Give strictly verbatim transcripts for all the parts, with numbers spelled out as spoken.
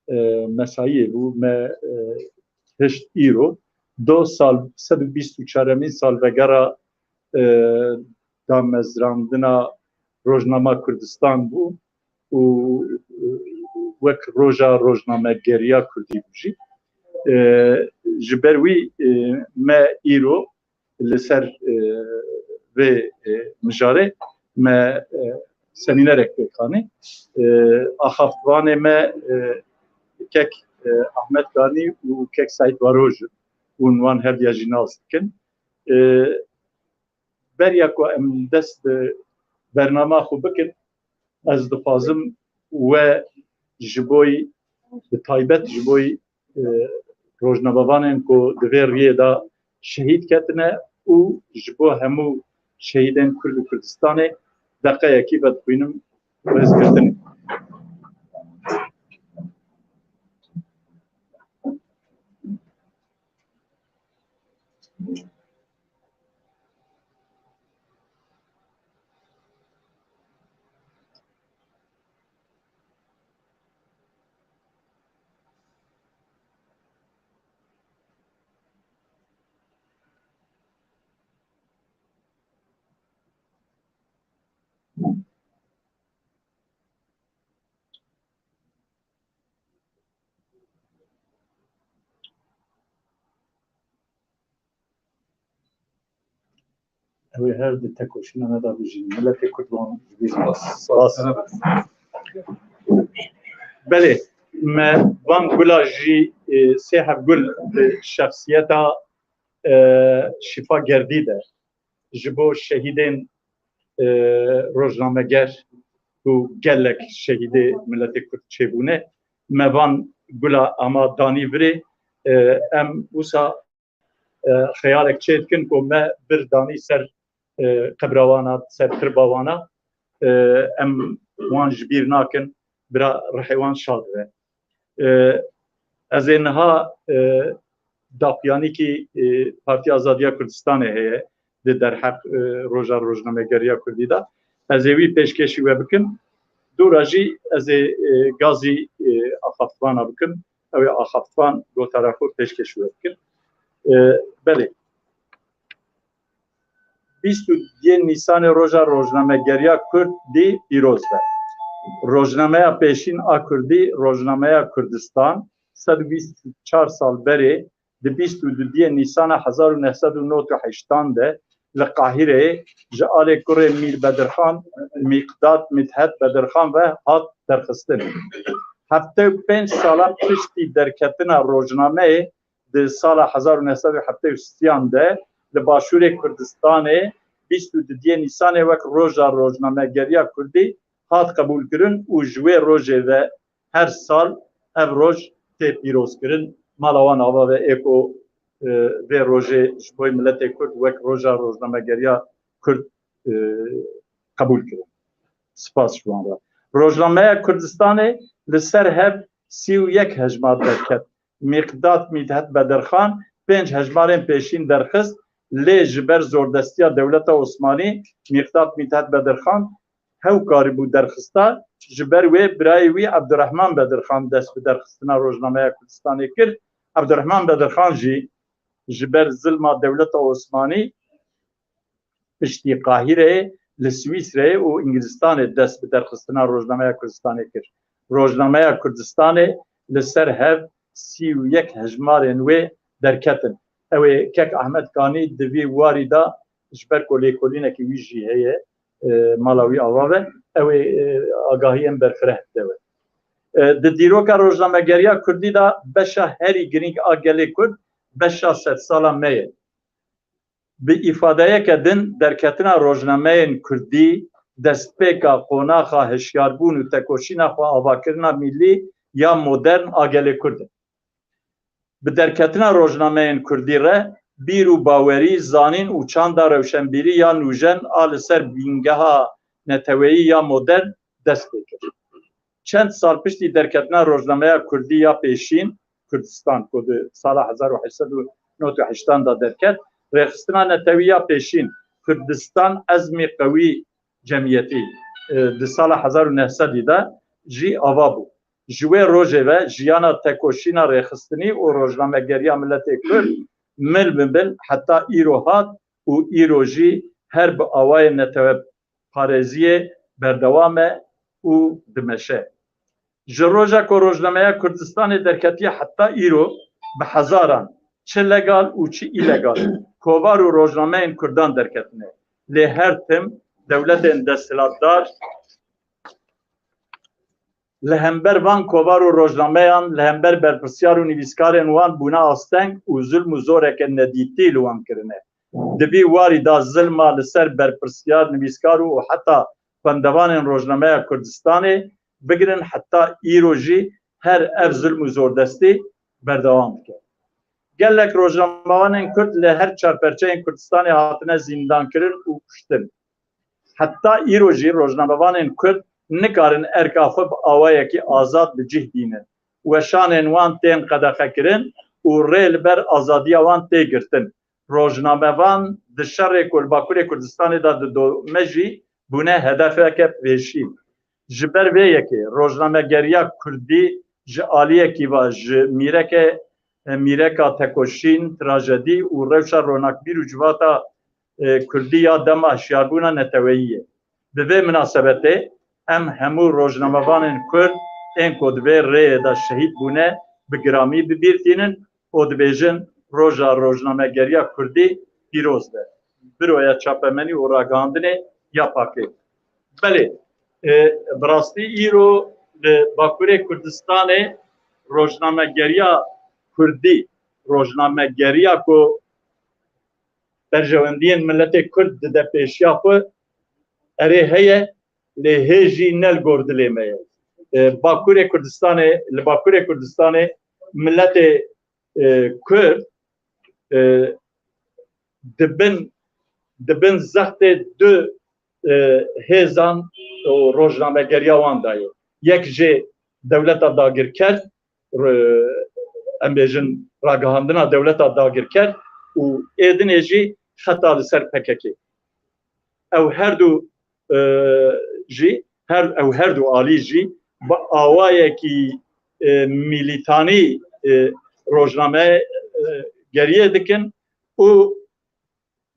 e, mesayiyê bû, me, e, hişt îro. Do sal, sed û bîst û çaremîn salvegera, e, damezrandina Rojnama Kurdistan bû û, e, wek roja rojnamegeriya Kurdî bû jî. E, ji ber wî, e, me îro li ser, e, vê, e, mijarê me, e, semînerek pêk anî. E, axaftvanê me, e, kek, e, Ahmet Ganî û kek Seîd Varoj in û wan hevdiya jî nas dikin. E, beriya ku em dest bi bernama xwe bikin, ez dixwazim we ji bo, bi taybet ji bo, e, rojnamevanên ku di vê riyê de şehîd ketine û ji bo hemû şehîdên Kurd û Kurdistanê deqeyekî vedixwînim rêzgirtinê. Ew ê her di tekoşîna me de bijîn. Miletê Kurd wan ji bîr nas. Spas. Belê, me van gula jî, e, sê heb gul bi şexsiyeta, e, Şifa Gerdî de ji bo şehîdên, e, rojnameger ku gelek şehîdê miletê Kurd çêbûne, me van gula ama danî virê, e, em wisa, e, xeyalek çê dikin ku me bir danî ser, e, qebra wana, ser tirba wana, e, em wan ji bîr nakin, bira rihê wan şad be. E, ez ê niha, e, daxuyanîkî, e, Partiya Azadiya Kurdistanê heye di derheq, e, roja rojnamegeriya Kurdî de. Ez ê wî pêşkêşî we bikim. Dûra jî ez ê, e, gazî, e, axaftvana bikim. Ew ê axaftvan gotara xwe pêşkêşî we bikin. E, belê. Bîst û duyê Nîsanê roja rojnamegeriya Kurdî pîroz be. Rojnameya pêşîn a Kurdî, Rojnameya Kurdistan, sed û bîst û çar sal berê, di bîst û duyê Nîsana hezar û neh sed û nod û heştan de li Qahireyê ji alê kurê Mîr Bedirxan, Mîqdad Midhet Bedirxan ve hat derxistin. Heftê û pênc sala piştî derketina rojnameyê, di sala hezar û neh sed û heftê û sêyan de li Başûrê Kurdistanê bîst û duyê Nîsanê wek roja rojnamegeriya Kurdî hat qebûlkirin û ji wê rojê ve her sal ev roj tê pîrozkirin. Mala wan ava ve ê ku, e, vê rojê ji bo miletê Kurd wek roja rojnamegeriya Kurd, e, qebûl kirin. Spas ji wan re. Rojnameya Kurdistanê li ser hev sî û yek hejmar derket. Mîqdad Mîdhet Bedirxan pênc hejmarên pêşîn derxist, lê ji ber zordestiya dewleta Osmanî Mîqdad Mîdhet Bedirxan hew karibû derxista, ji ber wê birayê wî Ebdurehman Bedirxan dest bi derxistina Rojnameya Kurdistanê kir. Ebdurehman Bedirxan jî ji ber zilma dewleta Osmanî piştî Qahireyê li Swîsreyê û Îngilistanê dest bi derxistina Rojnameya Kurdistanê kir. Rojnameya Kurdistanê li ser hev sî û yek hejmarên wê derketin. Ew ê kek Ahmet Kanî di vî warî de ji ber ku lêkolînekî wî jî heye, e, mala wî ava ve, ew ê, e, agahiyên berfireh bide we. E, di dîroka rojnamegeriya Kurdî de beşa herî girîng a gelê Kurd beşa sedsala me ye. Bi îfadeyeke din, derketina rojnameyên Kurdî destpêka qonaxa hişyarbûn û tekoşîna xwe avakirina mîllî ya modern a gelê Kurd e. Bi derketina rojnameyên Kurdî re bîr û bawerî, zanîn û çanda rewşenbîrî ya nûjen a li ser bîngeha neteweyî ya modern dest pê kir. Çend sal piştî derketina rojnameya Kurdî ya pêşîn, Kurdistan, ku di sala hezar û heşt sed û nod û heştan de derket, rêxistina netewî ya pêşîn, Kurdistan Ezmî Qewî Cemiyetî, e, di sala hezar û neh sedî de jî ava bû. Ji wê rojê ve jiyana tekoşîna rêxistinî û rojnamegeriya miletê Kurd mil bi mil heta îro hat û îro jî her bi awayên neteweparêziyê berdewam e û dimeşe. Ji roja ku rojnameya Kurdistanê derketiye heta îro bi hezaran çi legal û çi îlegal kovar û rojnameyên Kurdan derketine. Lê her tim dewletên desthilatdar li hember van kovar û rojnameyan, li hember berpirsiyar û nivîskarên wan bûne asteng û zulm û zoreke nedîtî li wan kirine. Di vî warî de zilma li ser berpirsiyar, nivîskar û heta xwendevanên rojnameya Kurdistanê bigirin heta îro jî her ev zilm û zordestî berdewam dike. Gelek rojnamevanên Kurd li her çar perçeyên Kurdistanê hatine zîndankirin û kuştin. Heta îro jî rojnamevanên Kurd nikarin erka xwe bi awayekî azad bi cih bînin. Weşanên wan tên qedexekirin û rê li ber azadiya wan tê girtin. Rojnamevan di şerê ku li Bakurê Kurdistanê de didome jî bûne hedefeke pêşî. Ji ber vê yekê rojnamegeriya Kurdî ji aliyekî ve ji mîreke, mîreka tekoşîn, trajedî û rewşa ronakbîr û civata, e, Kurdî ya dema hişyarbûna neteweyî ye. Bi vê minasebetê em hemû rojnamevanên Kurd ên ku di vê rêyê de şehîd bûne bi giramî bi bîr tînin û dibêjin roja rojnamegeriya Kurdî pîroz be. Büroya Çapemenî û Ragihandinê ya Pakê. Belê, e, bi rastî îro li Bakurê Kurdistanê rojnamegeriya Kurdî, rojnamegeriya ku berjewendiyên miletê Kurd dide pêşiya xwe, erê heye, lê hê jî ne li gor dilê me ye. E, Bakurê Kurdistanê, li Bakurê Kurdistanê miletê, e, Kurd, e, di bin, di bin zextê du, e, hêzan û rojnamegeriya wan de ye. Yek jê dewleta dagirker, re-, em bêjin ragihandina dewleta dagirker û ê dinê jî xeta li ser P K K. Ew her du, e, jî, her, ew her du alî jî bi awayekî, e, milîtanî, e, rojname, e, geriyê dikin û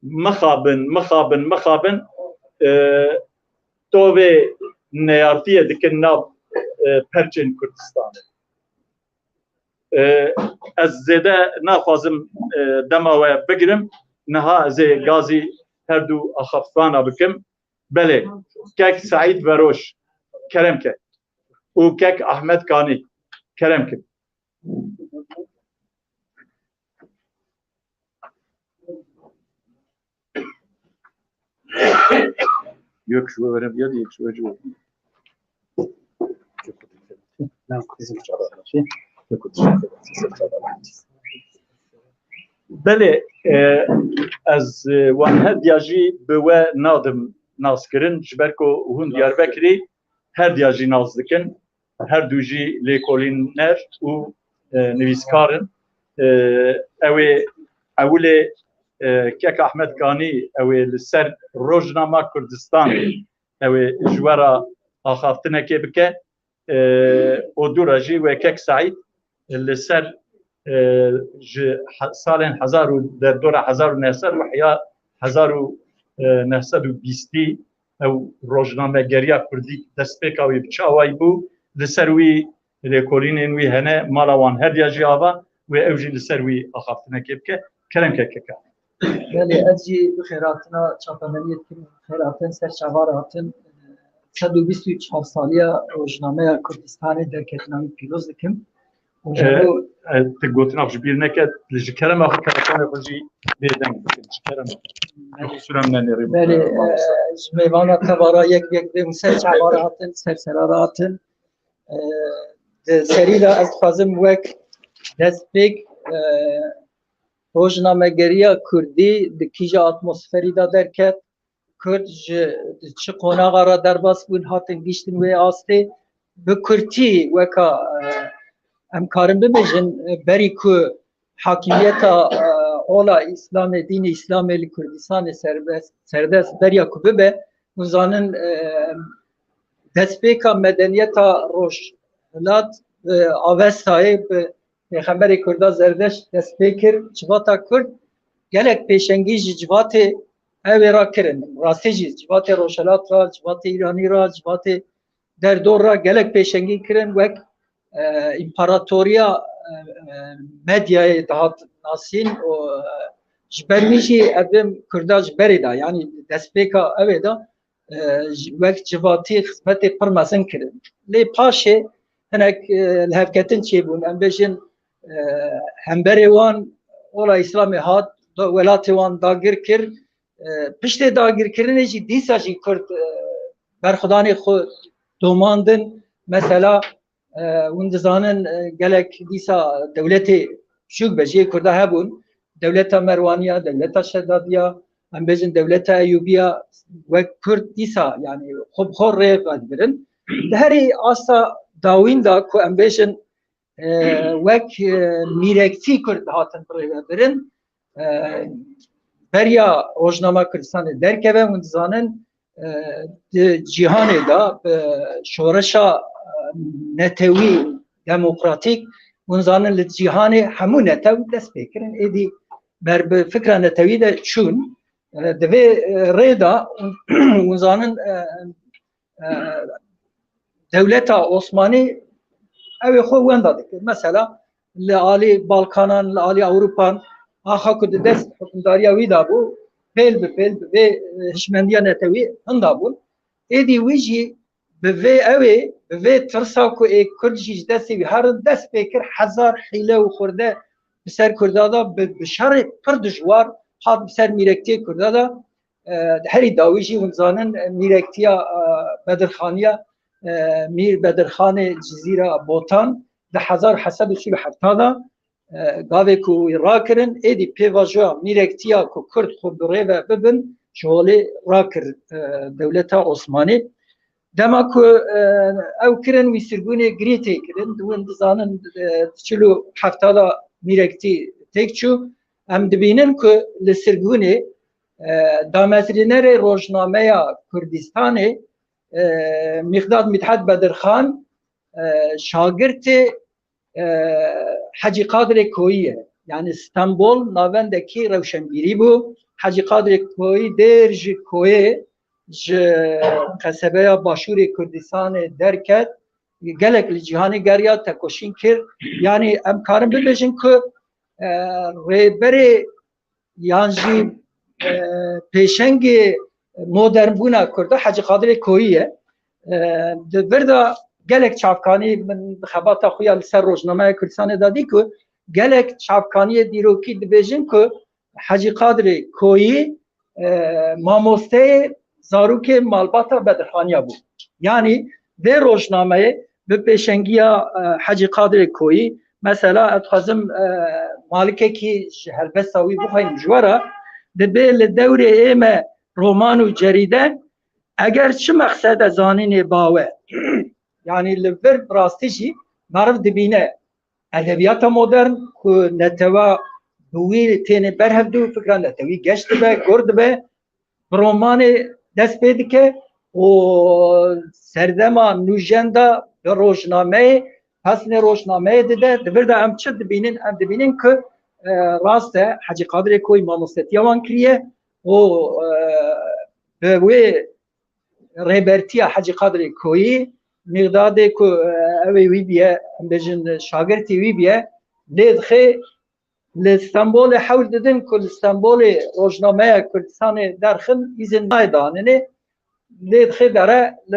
mixabin, mixabin, mixabin, e, tovê neyartiyê dikin nav, e, perçên Kurdistanê. E, ez zêde naxwazim, e, dema we bigirim. Niha ez ê gazî her du axaftvana bikim. Belê, kek Seîd Veroş, kerem ke. Û kek Ahmet Kanî, kerem ke. Yok, şu öyle bir yer değil, şu öyle bir. Belê, e, ez, e, wan her diya jî bi we nadim naskirin, ji ber ku hûn Diyarbekirî her diya jî nas dikin. Her du jî lêkolîner û, e, nivîskar in. E, ew ê ewilê, e, kek Ahmed Kanî, ew ê li ser Rojnama Kurdistanê, ew ê ji we re axaftinekê bike. E, û dû re jî wê kek Seîd li ser, e, ji he-, salên hezar û derdora hezar û neh sed û heya hezar û neh sed û bîstî ew rojnamegeriya kurdî destpêka wî bi çi awayî bû, li ser wî lêkolînên wî hene, mala wan her diya jî ava, wê ew jî li ser wî axaftinekê bike. Kerem ke keka. Belê, ez jî bi xêrhatina çapemeniyê dikim, xêrhatin ser çavar hatin. Sed û bîst û çar saliya rojnameya Kurdistanê derketina wî pîroz dikim. Û ji bo e, tu gotina xwe ji bîr neke, ji kerema xwe telefonê xwe jî bêdeng bikin. Ji kerema xwe. Belê. Qusûra min nenêrî. Belê, e, ji mêvana tevara yek yek bê hûn ser çavara hatin, ser serara hatin. E, di serî de ez dixwazim wek destpêk, e, rojnamegeriya kurdî di kîja atmosferî de derket, Kurd ji çi qonaxa re derbas bûn, hatin gihîştin wê astê. Bi kurtî weka, e, em karin bibêjin, e, berî ku hakimiyeta, e, ola Îslamê, dînê Îslamê li Kurdistanê serbest, serdest beriya ku bibe, hûn zanin, e, destpêka medeniyeta Rojhilat Avestayê bi Pêxemberê Kurda Zerdeşt dest pê kir, civata Kurd gelek pêşengî ji civatê ew ê re kirin. Rastî jî civatê Rojhelat re, civatê Îranî re, civatê derdor re gelek pêşengî kirin, wek e, împaratoriya e, e, medyayê dihat nasîn û e, ji ber wî jî ev Kurda ji berê de, yanî destpêka ew ê de e, ji- wek civatî xizmetê pir mezin kirin. Lê paşê hinek e, lihevketin çêbûn. Em bêjin e, hemberê wan ola Îslamê hat, da- welatê wan dagir kir. E, piştê dagirkirinê jî dîsa jî Kurd e, berxwedanê xwe domandin. Mesela e, hûn dizanin e, gelek dîsa dewletê biçûk be jê Kurda hebûn. Dewleta Merwaniya, dewleta Şedadiya, em bêjin dewleta Eyûbiya, wek Kurd dîsa, yanî xwe bi xwe rê vedibirin. Di herî asta dawîn de ku em bêjin e, wek e, mîrektî Kurd dihatin birêvebirin. E, beriya rojnama Kurdistanê derkeve, hûn dizanin e, di cîhanê de bi şoreşa e, netewî demokratîk, hûn zanin li cîhanê hemû netew dest pê kirin. Êdî ber bi fikra netewî de çûn. E, di vê e, rê de hûn- hûn zanin e, e, dewleta Osmanî ew ê xwe wenda dikir. Mesela li alî Balkanan, li alî Ewropan, axa ku di dest hukimdariya wî de bû, pêl bi pêl bi vê e, hişmendiya netewî hinda bûn. Êdî wî jî bi vê ew ê, bi vê tirsa ku ê Kurd jî ji destê wî herin dest pê kir, hezar hîle û xwirde bi ser Kurda de bi, bi şerê pir dijwar hat bi ser mîrektiyê Kurda de. E, herî dawî jî hûn zanin e, mîrektiya e, Bedirxaniya, e, Mîr Bedirxanê Cizîra Botan di hezar heft sed û çil û heft de e, gavê ku wî rakirin, êdî pêvajoya mîrektiya ku Kurd xwe bi rê ve bibin, ji holê rakir e, dewleta Osmanî. Dema ku e, ew kirin, wî sirgûnê girî tê kirin, hûn dizanin e, çil û heft de mîrektî têk çû. Em dibînin ku li sirgûnê e, damezrînerê rojnameya Kurdistanê e, Mîqdad Mîdhet Bedirxan e, şagirtê e, Hecî Qadirê Koyî ye. Yanî Stenbol navendekî rewşenbîrî bû. Hecî Qadirê Koyî dêr ji koyê, ji qesebeya Başûrê Kurdistanê derket, gelek li cîhanê geriya, tekoşîn kir. Yanî em karin bibêjin ku e, rêberê yan jî e, pêşengê modernbûna Kurda Hecî Qadirê Koyî ye. E, di vir de gelek çavkanî, min di xebata xwe ya li ser rojnameya Kurdistanê de dî ku gelek çavkaniyê dîrokî dibêjin ku Hecî Qadirê Koyî e, mamosteyê zarokê malbata Bedirxaniya bû. Yanî vê rojnameyê bi pêşengiya e, Hecî Qadirê Koyî, mesela ez dixwazim e, malikekî ji helbesta wî bixweynim ji we re, dibê li dewrê ê me roman û cerîde, eger çi mexsede zanînê bawe, yanî li vir bi rastî jî meriv dibîne edebiyata modern ku netewa bi wî têne ber hevdû, fikra netewî geş dibe, gur dibe, bi romanê dest pê dike û serdema nûjen de bi rojnameyê, pesnê rojnameyê dide. Di vir de em çi dibînin? Em dibînin ku e, rast e, Hecî Qadirê Koyî mamostetiya wan kiriye û e, bi wê rêbertiya Hecî Qadirê Koyî, Mîqdadê ku e, ew ê wî biye, em bêjin şagirtî wî biye, lê dixê li Stenbolê hewl didin ku li Stenbolê rojnameya Kurdistanê derxin, îzin nayê danînê. Lê dixê dere li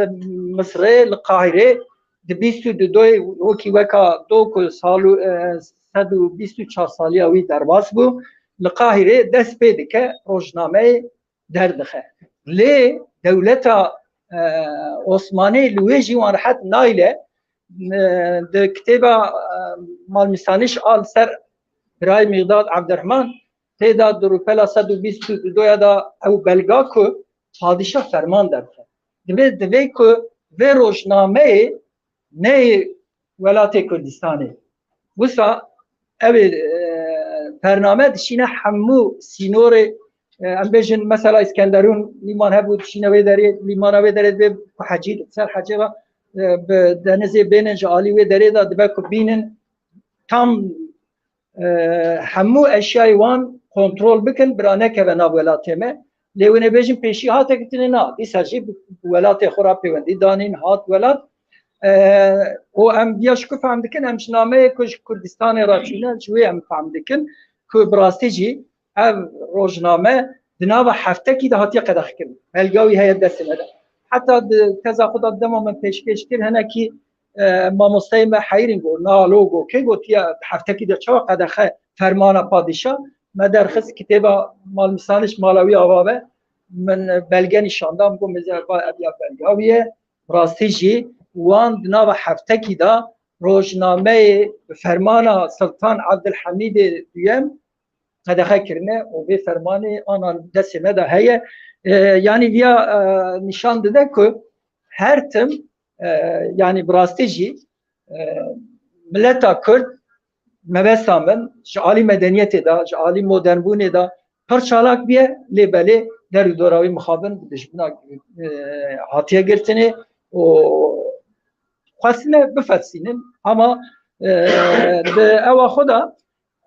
Misirê, li Qahîrê, di bîst û du doyê, wekî weka do ku sal û, e, sed û bîst û çar saliya wî derbas bû, li Qahîrê dest pê dike, rojnameyê derdixe. Lê dewleta e, Osmanî li wê jî wan rehet nayile. E, di kitêba e, Malmîsanîş a li ser birayê Mîqdad Evdirehman, tê de di rûpela sed û bîst û du ya de ew belga ku padîşah ferman derdixe. Divê, divê ku vê rojnameyê neyê welatê Kurdistanê. Wisa ev ê, e, bername dişîne hemû sînorê, e, em bêjin mesela Îskenderûn lîman hebû, dişîne wê derê, lîmana wê derê dibê ku hecî, ser hecê ve e, bi denizê bênin ji alî wê derê de dibe ku bînin tam, e, hemû eşyayê wan kontrol bikin, bira nekeve nav welatê me. Lê wê nebêjin pêşî hate girtinê na. Dîsa jî bi welatê xwe re pêwendî danîn, hat welat. E, û em viya ji ku fehm dikin, em ji nameyê ku ji Kurdistanê re çûne, ji wê em fehm dikin ku bi rastî jî ev rojname di nava heftekî de hatiye qedexkirin. Belga wî heye destê me de. Heta di teza xwe de dema min pêşkêş kir, hinekî, e, mamosteyê me heyirîn got, na lo got, kê gotiye heftekî de çawa qedexe fermana padîşa? Me derxist kitêba Malmîsanê ji mala wî ava ve, min belge nîşan da, min got, mêze va ev ya belga wî ye. Rastî jî wan di nava heftekî de rojnameyê bi fermana Sultan Abdulhamîdê Duyem qedexe kirine û vê fermanê ana destê me de heye. E, yanî viya, e, nîşan dide ku her tim, e, yanî bi rastî jî, e, mileta Kurd, mebesta min, ji alî medeniyetê de, ji alî modernbûnê de pir çalak bûye, lê belê der û dora wî mixabin bi dijmina, e, hatiye girtinê û xwestine bifetisînin. Ama, e, di ewa xwe de,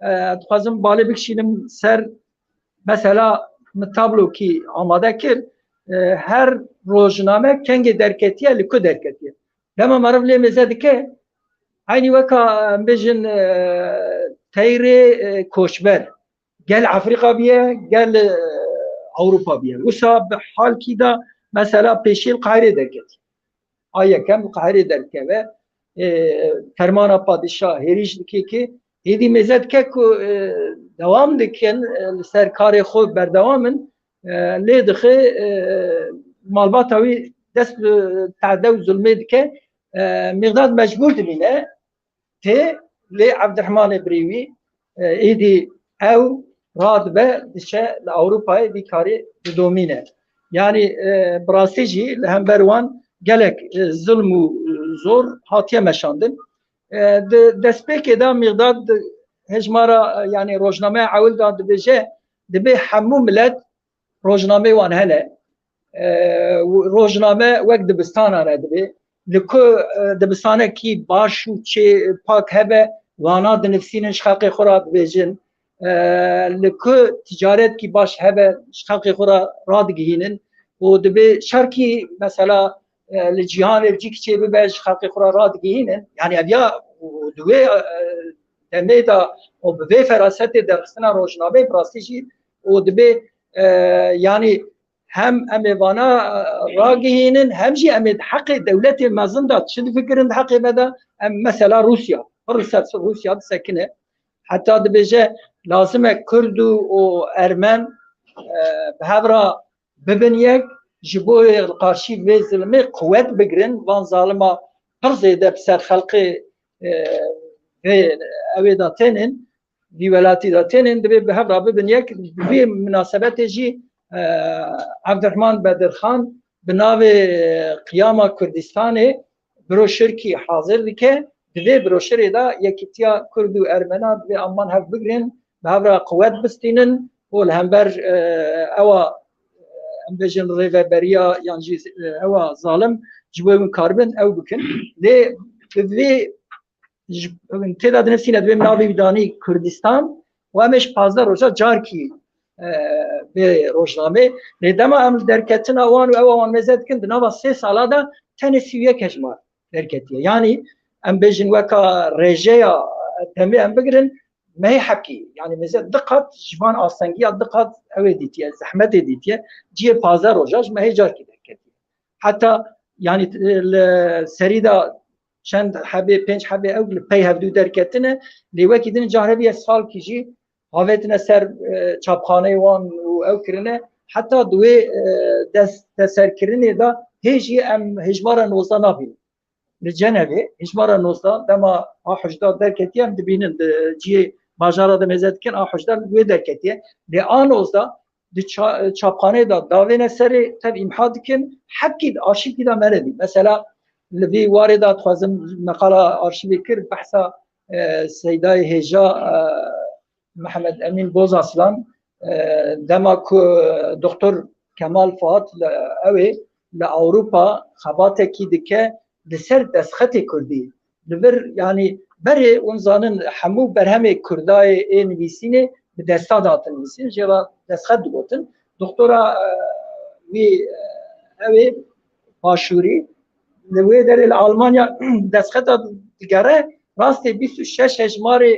e, dixwazim balê bikişînim ser mesela min tablokî amade kir, e, her rojname kengê derketiye, li ku derketiye. Dema meriv lê mêze dike, eynî weka, em bêjin, e, teyrê, e, koçber. Gel Afrîka biye, gel, e, Ewropa biye. Wisa bi halkî de mesela pêşî li Qahirê derketiye. A yekem li Qahirê derkeve, e, fermana padîşa hêrîş dike ki êdî mêze dike ku, e, dewam dikin, e, li ser karê xwe berdewam in, e, lê dixe, e, malbata wî dest bi tade û zulmê dike, e, Mîqdad mecbûr dimîne, tê, lê Evdirhimanê birê wî, e, êdî ew radibe diçe li Ewropayê vî karê didomîne. Yanî, e, bi rastî jî li hember wan gelek, e, zilm û, e, zor hatiye meşandin. E, di destpêkê de Mîqdad hejmara, e, yanî rojnameya ewil de dibêje, dibê hemû milet rojnameyê wan hene. E, û rojname wek dibistanan e dibê. Li ku, e, dibistanekî baş û çê pak hebe, wana dinivsînin, ji xelkê xwe re dibêjin. E, li ku ticaretkî baş hebe, ji xelkê xwe re radigihînin. Û dibê şerkî, mesela, e, li cîhanê li cî kiçê bibe, ji xelkê xwe re radigihînin. Yanî ev ya, û di wê, e, demê de û bi vê ferasetê derxistina rojnameyê bi rastî jî û dibê, e, yanî hem em ê vana, e, ragihînin, hem jî em ê di heqê dewletê mezin de çi difikirin di heqê me de, em mesela Rûsya, pir li ser Rûsya disekine. Heta dibêje lazim e Kurd û, û Ermen, e, bi hev re bibin yek, ji bo li qarşî vê zilmê quwet bigirin, van zalima pir zêde bi ser xelkê, e, vê ewê de tênin, vî welatî de tênin, divê bi hev re bibin yek. Bi vê minasebetê jî, e, Evdirhiman Bedirxan bi navê Qiyama Kurdistanê broşurkî hazir dike. Di vê broşurê de yekîtiya Kurd û Ermena divê aman hev bigrin, bi hev re quwet bistînin û li hember, e, ewa, em bêjin rêveberiya yan jî, e, ewa zalim ji bo win karibin ew bikin. Lê bi vê ji, tê de dinivîsîne, divê min navê wî danî Kurdistan û em ê ji pazdeh roja carkî, e, bê rojnamê. Lê dema em li derketina wan û ewa wan mêze dikin, di nava sê sala de tenê sî û yek hejmar derketiye. Yanî em bêjin weka rêjeya demê em bigirin, mehê hebkî, yanî mêze du qat ji van astengiya du qat ew ê dîtiye, zehmetê dîtiye, cihê pazdeh roja ji mehê carkî derketiye. Heta, yanî, li serî de çend hebê, pênc hebê ew li pey hevdû derketine, lê wekî din car hebî ye salkî jî avêtine ser, e, çapxaneyê wan û ew kirine. Heta di wê, e, dest, destserkirinê de hê jî em hejmara nozdeh nabînin. Li Cenevê hejmara nozdeh dema A hejda derketiye, em dibînin di cihê bajara de mêze dikin, A hejda li wê derketiye. Lê A nozdeh di ça-, çapxaneyê de davêne serê, tev îmha dikin, hebkî di arşîvkî de me nedî. Mesela li vî warê de dixwazim meqala arşîvê kir, behsa, e, Seydayê Hêja, e, Mehmed Emîn Bozaslan, e, dema ku Doktor Kemal Fuat li, ew ê li Ewropa xebatekî dike, li ser destxetê kurdî. Li vir, yanî berê hûn zanin hemû berhemê kurdayê ê nivîsînê bi destan dihatin nivîsîn, jê re destxet digotin. Doktora, e, wî, e, ew ê başûrî, li wê derê li Almanya destxeta digere, rastê bîst û şeş hejmarê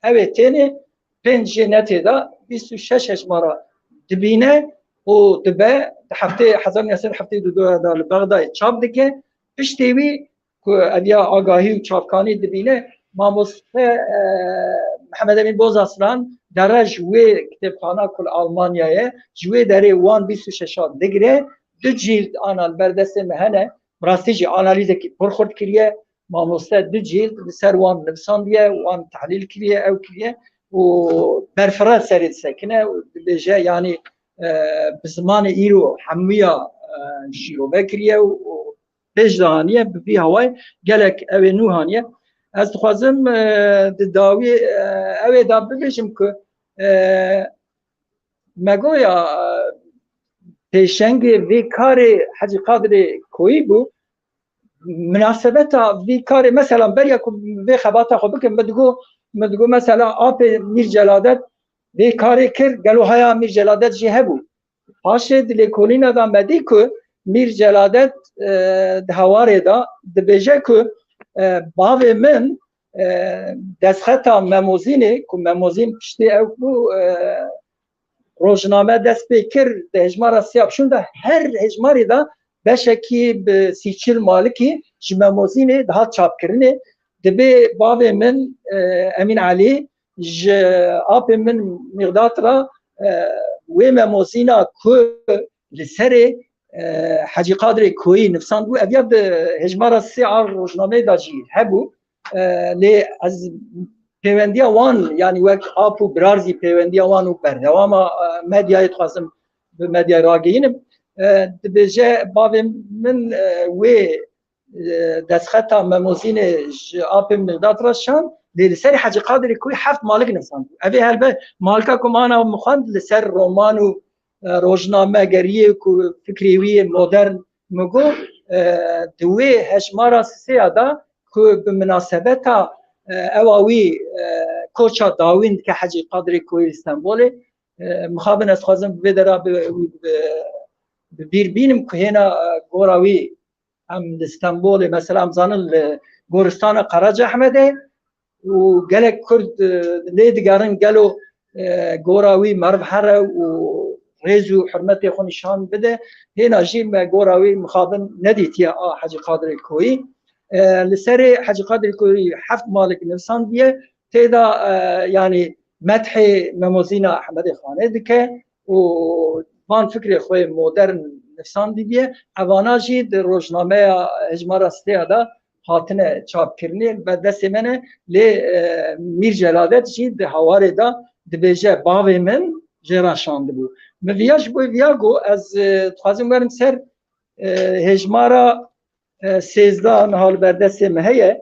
ew ê tênê, pênc jê netê de, bîst û şeş hejmara dibîne û dibe, di heftê hezar neh sed heftê û du de li Bexdayê çap dike. Piştê wî ku ev ya agahî û çapkanî dibîne, mamoste, e, Mihemed Emîn Bozaslan dere ji wê kitêbxana ku li Almanya ye, ji wê derê wan bîst û şeşa digire, du cîld ana li ber destê me hene, bi rastî jî analîzekî pir xurt kiriye, mamoste du cîld li ser wan nivîsandiye, wan tehlîl kiriye, ew kiriye û berfireh serê disekine û dibêje, yanî, e, bi zimanê îro hemûya, e, şîrove kiriye û, û pêş de haniye, bi vî hawayê gelek ew ê nû haniye. Ez dixwazim, e, di dawî, e, ew ê de bibêjim ku, e, me goya, e, pêşengê vê karê Hecî Qadirê Koyî bû. Minasebeta vî karê, mesela beriya ku vê xebata xwe bikim, min digo, min digo mesela apê Mîr Celadet vê karê kir, gelo haya Mîr Celadet jî hebû? Paşê di lêkolîna de me dî ku Mîr Celadet, e, di hewarê de dibêje ku, e, bavê min, e, destxeta Memozînê, ku Memozîn piştî ew bû, e, rojname dest pê kir, di hejmara sê ya pişûn de her hejmarê de beşekî bi sî çil malikî ji Memozînê dihat çapkirinê. Dibê bavê min, e, Emîn Elî, ji apê min Mîqdat re, e, wê Memozîna ku li serê, e, Hecî Qadirê Koyî nivîsandibû, ev ya di hejmara sê a rojnameyê de jî hebû. E, lê ez pêwendiya wan, yanî wek ap û birar zî pêwendiya wan û berdewama, e, medyayê dixwazim bi medyayê ragihînim. E, dibêje bavê min, e, wê e, destxeta Memozînê ji apê Mîqdat re şand, lê li serê Hecî Qadirê Koyî heft malik nivîsandibû. Ev ê helbet malika ku min ana min xwend li ser roman û, e, rojnamegeriyê ku fikrê wî yê modern, min got, e, di wê hejmara sisê ya de ku bi minasebeta, e, ewa wî, e, koça dawîn dike Hecî Qadirê Koyî li Stenbolê, e, mixabin ez dixwazim bi vê dera bi, bi, bi bîr bînim ku hêna, e, gora wî em li Stenbolê, mesela em zanin li goristana Qaraca Ehmedê û gelek Kurd, e, lê digerin gelo, e, gora wî meriv here û rêz û hurmetê xwe nîşan bide. Hêna jî me gora wî mixabin nedîtiye a Hecî Qadirê Koyî. E, li serê Hecî Qadirê Koyî heft malik nivîsandiye. Tê de, e, yanî methê Memozîna Ehmedê Xanê dike û van fikrê xwe modern nivîsandî diye. Evana jî di rojnameya hejmara sê ya de hatine çapkirinê, li ber destê me ne, lê, e, Mîr Celadet jî di hewarê de dibêje, bavê min jê re şandibû. Min viya ji bo viya got, ez, e, dixwazim werim ser, e, hejmara, e, sêzdeh niha li ber destê me heye.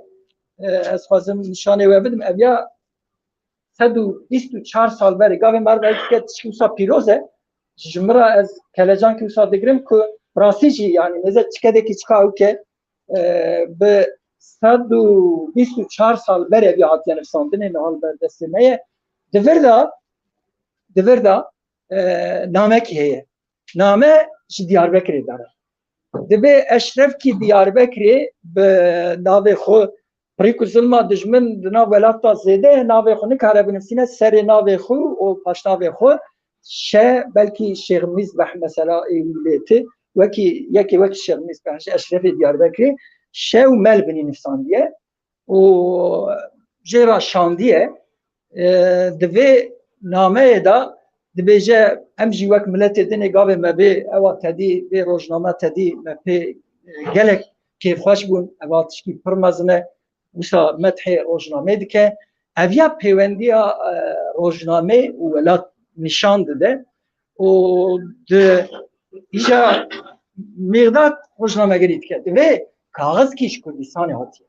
E, ez dixwazim nîşanê we bidim. Ev ya sed û bîst û çar sal berê, gavê meriv ev dike tişkî wisa pîroz e. Ji min re ez kelecankî wisa digirim ku bi rastî jî, yanî nêze çikedekî çika ew ke, e, bi sed û bîst û çar sal berê vî hatiye nivîsandinê, niha li ber destê me ye. Di vir de, di vir de, e, namekî heye. Name ji Diyarbekirê dere. Dibê Eşrefkî Diyarbekirê bi navê xwe, pirî ku zilma dijmin di nav welat de zêde ye, navê xwe nikare binivîsîne, serê navê xwe û paşnavê xwe Şe, belkî Şêx Mîzbeh mesela ê wî lê ti, wekî yekê wekî Şêx Mîzbeh ji Eşrefê Diyarbekirê Şe û Mel binî nivîsandiye û jê re şandiye. E, di vê nameyê de dibêje, em jî wek miletê din ê gavê me bê, ewa tedî, vê rojname tedî me pê, e, gelek kêfxweş bûn, eva tişkî pir mezin e, wisa methê rojnamê dike. Ev ya pêwendiya, e, rojnamê û welat nîşan dide û di îja Mîqdat rojnamegerî dike. Divê kaxizkî ji Kurdistanê hatiye.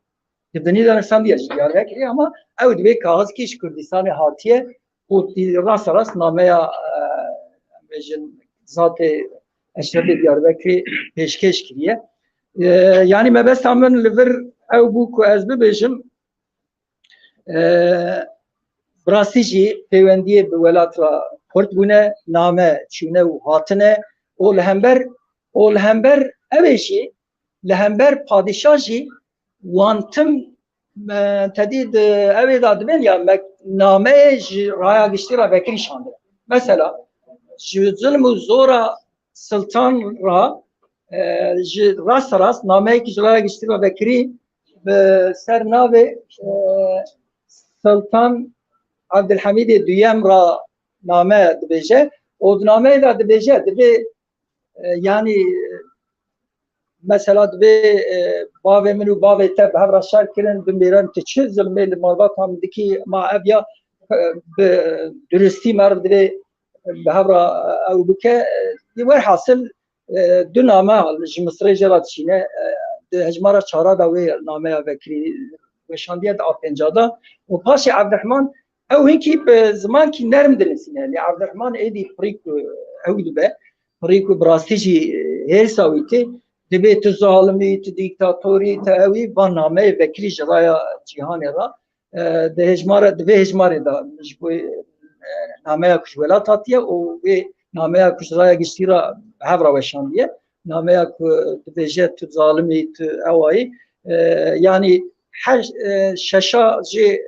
Di binî de nivîsandiye ji Diyarbekirê, ama ew divê kaxizkî ji Kurdistanê hatiye û rasterast nameya, e, em bêjin, zatê Eşrefê Diyarbekirê pêşkêş kiriye. E, yanî mebesta min li vir ew bû ku ez bibêjim, e, bi rastî jî pêwendiyê bi welat re xurt bûne, name çûne û hatine û li hember, û li hember ew ê jî, li hember padîşah jî wan tim, e, tedî di ew ê de dibên ya me nameyê ji raya giştî re vekirî şandin. Mesela ji zilm û zora Siltan re, e, ji rast rast nameyekî ji raya giştî re vekirî bi ser navê, e, Siltan Abdulhamîdê Duyem re name dibêje. Û di nameyê de dibêje, dibê, e, yanî, e, mesela dibê, e, bavê min û bavê te bi hev re şer kirin, bi mêran tu çi zilmê li malbata min dikî, ma ev ya, e, bi duristî meriv divê bi hev re ew bike. E, werhasil, e, du name ji Misirê jê re dişîne. E, di hejmara çara de wê nameya vekirî weşandiye di a pênca de. Û paşê Evdirehman ew hinkî bi zimankî nerm dinivîsîne. Lê Evdirehman êdî pirî ku ew dibe, pirî ku bi rastî jî hêrsa wî tê, dibê tu zalimî, tu dîktatorî, tu ewî, van nameyê vekirî ji raya cîhanê re, e, di hêjmare, di vê hêjmarê de ji bo, e, nameya ku ji welat hatiye û wê nameya ku ji raya giştî re bi hev re weşandiye, nameya ku dibêje tu zalimî, tu ewayî, e, yanî her, e, şeşa jê, e,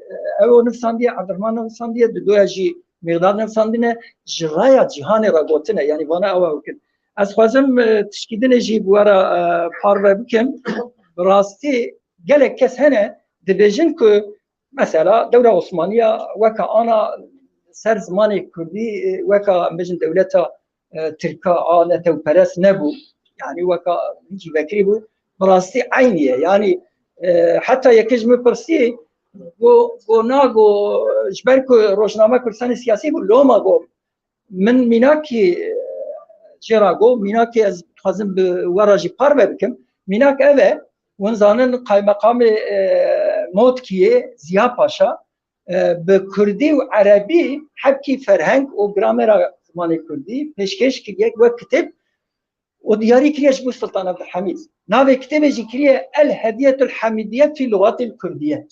ew nivîsandiye, Evdirehman nivîsandiye, didoya jî Mîqdad nivîsandine, ji raya cîhanê re gotine, yanî vana ew ew kin. Ez xwazim, e, tişkî dinê jî bi we re, e, parve bikim. Bi rastî gelek kes hene dibêjin ku mesela dewra Osmaniya weka ana ser zimanê kurdî, e, weka em bêjin dewleta, e, tirka a netewperest nebû. Yanî weka hinkî vekirî bû. Bi rastî eynî ye. Yanî, e, heta yekê ji min pirsî, go, go na, go, ji ber ku rojname Kurdistanê siyasî bû, loma go, min mînakî, e, jê re got, mînakî ez dixwazim bi we re jî parve bikim. Mînak ev e, hûn zanin qaymeqamê, e, Motkiyê Ziya Paşa, e, bi kurdî û erebî hebkî ferheng û gramera zimanê kurdî pêşkêş kiriye wek kitêb û diyarî kiriye ji bo Sultan Abdulhamîd. Navê kitêbê jî kiriye El Hediyetul Hamidiye fî Lugatil Kurdiye.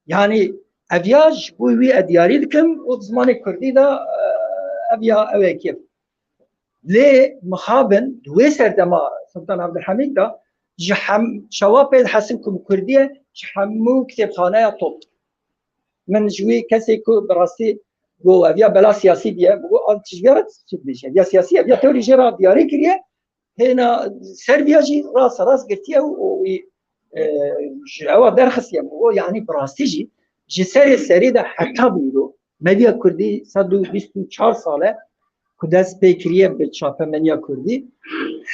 Yanî ev ya ji bo wî ez diyarî dikim û di zimanê kurdî de, e, ev ya ew ê kêf. Lê mixabin di wê serdema Sultan Abdulhamîd de ji hem, çawa pê dihesin ku bi kurdî ye, ji hemû kitêbxaneya top. Min ji wî kesê ku bi rastî got ev ya bela siyasî diye, min got, "Al, tu ji vê re çi dibêjî? Ev ya siyasî ye, ev ya tewrî jê re diyarî kiriye." Hêna Serbiya jî rast rast girtiye û, û wî, e, ji ewa derxistiye. Min got, yanî bi rastî jî ji serê serî de heta bi îro medya kurdî sed û bîst û çar sal e ku dest pê kiriye bi çapemeniya kurdî.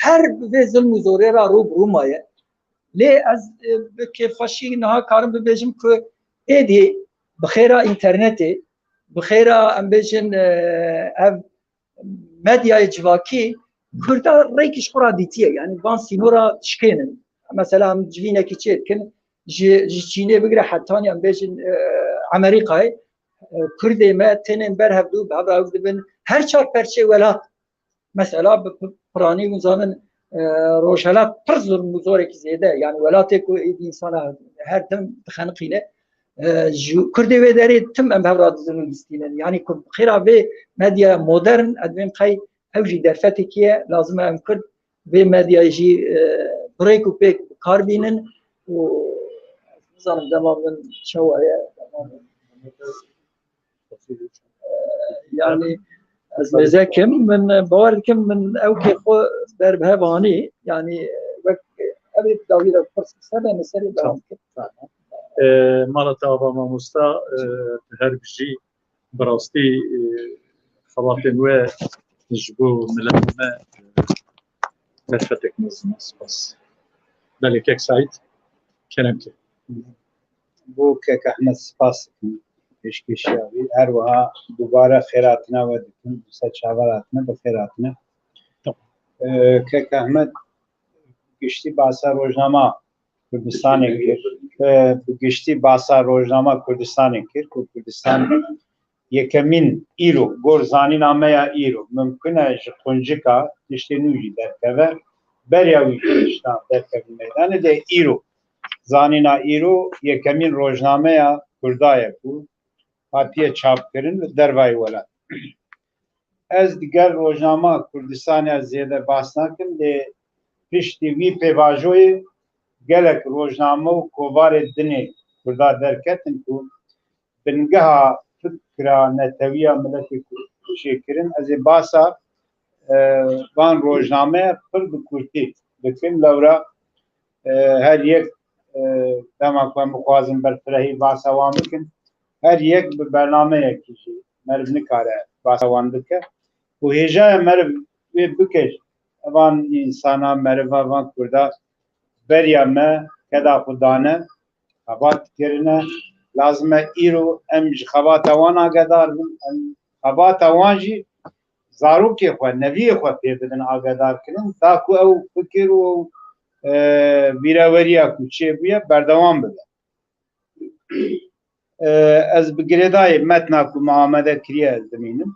Her bi vê zilm û zorê re rû bi rû maye. Lê ez, e, bi kêfxweşî niha karim bibêjim ku êdî bi xêra înternetê, bi xêra em bêjin, e, ev medyayê civakî, Kurda rêkî ji xwe re dîtiye. Yanî van sînora dişkênin. Mesela em civînekî çê dikin, ji, ji Çînê bigire hetanî em bêjin, e, Amerîkayê, e, Kurdê me tênin ber hevdû, bi hev re ew dibin. Her çar perçê welat, mesela bi pi-, piranî hûn zanin, e, Rojhelat pir zilm û zorekî zêde, yanî welatê ku êdî însana her tim dixeniqîne, e, ji Kurdê wê derê tim em hev re dizin û distînin. Yanî ku xêra vê medya modern, ez dibêm qey ew jî derfetekî ye, lazim e em Kurd vê medyayê jî, e, bi rêk û pêk bi kar bînin û ez nizanim dema min çawa ye, dema min. Yanî ez mêze kim, min bawer dikim, min ew kê xwe ber bi hev anî. Yanî wek ev ê dawî de pirs bi ser de, min serê devam kir. Tamam. E, mala te ava mamosta, e, her bijî bi rastî, e, xebatên we ji bo miletê me, e, derfetek mezin e. Spas. Belê kek Saîd, kerem ke. Bo kek Ehmed spas dikim pêşkêşiya wî. Her wiha dubare xêr hatina we dikim, ser çavar hatine, bi xêr hatine. Tamam. Ee, kek Ehmed giştî bahsa rojnama Kurdistanê kir. Ee, bi giştî bahsa rojnama Kurdistanê kir, ku Kurdistan yekemîn îro, gor zanîna me ya îro, mimkun e ji quncika tiştê nû jî derkeve. beriya wî tişta derkevin meydanê de îro. Zanîna îro yekemîn rojnameya Kurda ye ku hatiye çapkirin li dervayê welat. Ez digel rojnama Kurdistanê ez zêde bas nakim, lê piştî vî pêvajoyê gelek rojname û kovarê dinê Kurda derketin ku bingeha fikra netewiya miletê Kurd çêkirin. Ez ê basa, e, van rojname pir bi kurtî bikim. Lewra, e, her yek, e, dema ku em bixwazin berfirehî basa wan bikin, her yek bi bernameyekî jî meriv nikare basa wan bike. Û hêjaya meriv wê bike, van însana meriva van Kurda beriya me keda xwe dane, xebat kirine. Lazim e îro em ji xebata wan agedar bin. Em xebata wan jî zarokê xwe, neviyê xwe pê bidin agedar kirin, da ku ew fikir û, e, bîreweriya ku çêbûye berdewam bibe. E, ez bi girêdayê metna ku me amade kiriye ez dimînim.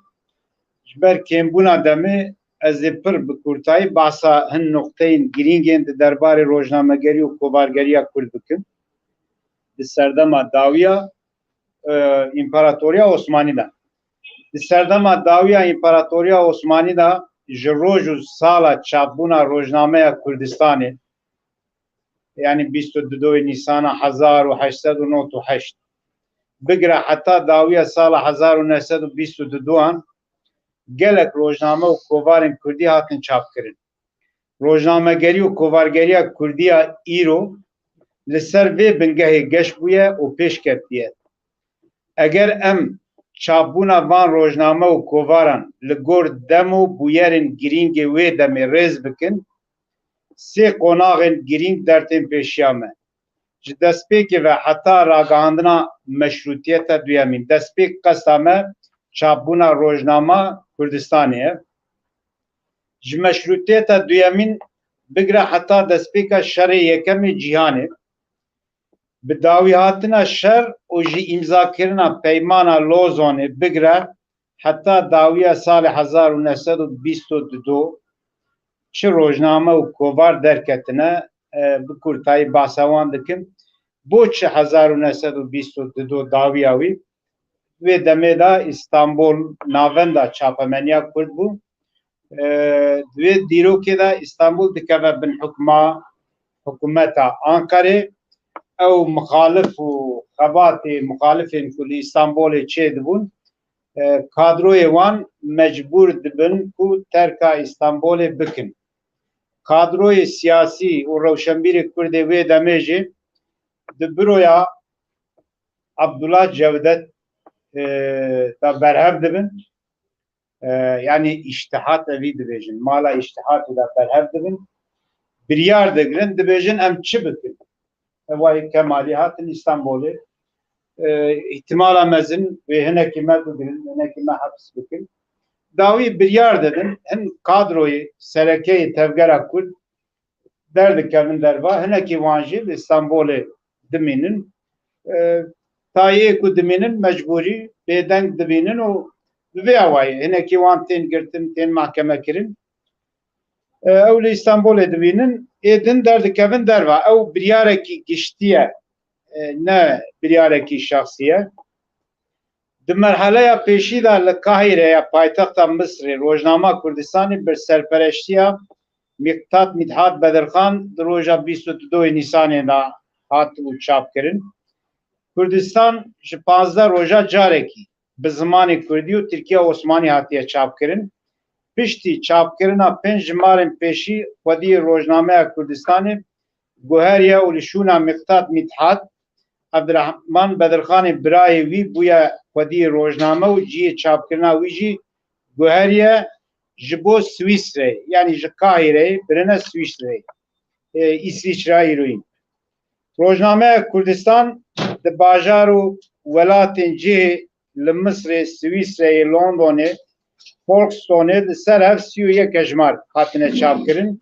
Ji ber kêmbûna demê ez ê pir bi kurtayî basa hin noqteyên girîngên di derbarê rojnamegerî û kovargeriya Kurd bikim. Di serdema dawiya, e, Împaratoriya Osmanî de. Di serdema dawiya Împaratoriya Osmanî de ji roj û sala çapbûna rojnameya Kurdistanê, yanî bîst û dudoyê Nîsana hezar û heşt sed û nod û heşt, bigire heta dawiya sala hezar û neh sed û bîst û dudoyan gelek rojname û kovarên kurdî hatin çapkirin. Rojnamegerî û kovargeriya kurdî ya îro li ser vê bingehê geş bûye û pêş ketiye. Eger em çapbûna van rojname û kovaran li gor dem û bûyerên girîngê wê demê rêz bikin, sê qonaxên girîng dertên pêşiya me. Ji destpêkê ve heta ragihandina meşrûtiyeta duyemîn, destpêk qesta me çapbûna rojnama Kurdistanê ye. Ji meşrûtiyeta duyemîn bigire heta destpêka şerê yekemê cîhanê, bi dawîhatina şer û ji îmzakirina Peymana Lozonê bigire heta dawiya salê hezar û neh sed û bîst û du çi rojname û kovar derketine, e, bi kurtayî basa wan dikim. Bo çi hezar û neh sed û bîst û du dawiya wî? Wê demê de Îstanbul navenda çapemeniya Kurd bû. E, di wê dîrokê de Îstanbul dikeve bin hukma, hikûmeta Anqerê. Ew muxalif û xebatê muxalifên ku li Îstanbolê çêdibûn, e, kadroyê wan mecbûr dibin ku terka Îstanbolê bikin. Kadroyê siyasî û rewşenbîrê Kurdê wê demê jî di büroya Abdullah Cevdet, e, da berhev dibin. E, yanî îştihat evî dibêjin. Mala îştihatê de berhev dibin. Biryar digirin, dibêjin em çi bikin? Ev wayê Kemalî hatin Îstanbolê. E, îhtimala mezin wê hinekî me bigirin, hinekî me heps bikin. Dawî biryar didin, hin kadroyê serekeyê tevgera Kurd derdikevin derva, hinekî wan jî li Stenbolê dimînin. E, tayê ku dimînin mecbûrî bêdeng dibînin û bi vê awayî hinekî wan tên girtin, tên mahkeme kirin. E, ew li Stenbolê dimînin, ê din derdikevin derva. Ew biryarekî giştî ye, e, ne biryarekî şexsî ye. Di merheleya pêşî de li Kahîre ya paytexta Misrê, Rojnama Kurdistanê bi serpereştiya Miqtat Midhat Bedirxan di roja bîst û dudoyê Nîsanê de hat û çap kirin. Kurdistan ji pazdeh roja carekî bi zimanê kurdî û tirkiya osmanî hatiye çapkirin. Piştî çapkirina pênc jimarên pêşî xwediyê Rojnameya Kurdistanê guheriye û li şûna Miqtat Midhat, Evdirehman Bedirxanê birayê wî bûye xwediyê rojname û cihê çapkirina wî jî guheriye ji bo Swîsreyê, yanî ji Qahîreyê birine Swîsreyê, e, Îsviçreya îroyîn. Rojnameya Kurdistan di bajar û welatên cihê li Misrê, Swîsreyê, Londonê, Folkestoneê li ser hev sî û yek hejmar hatine çapkirin.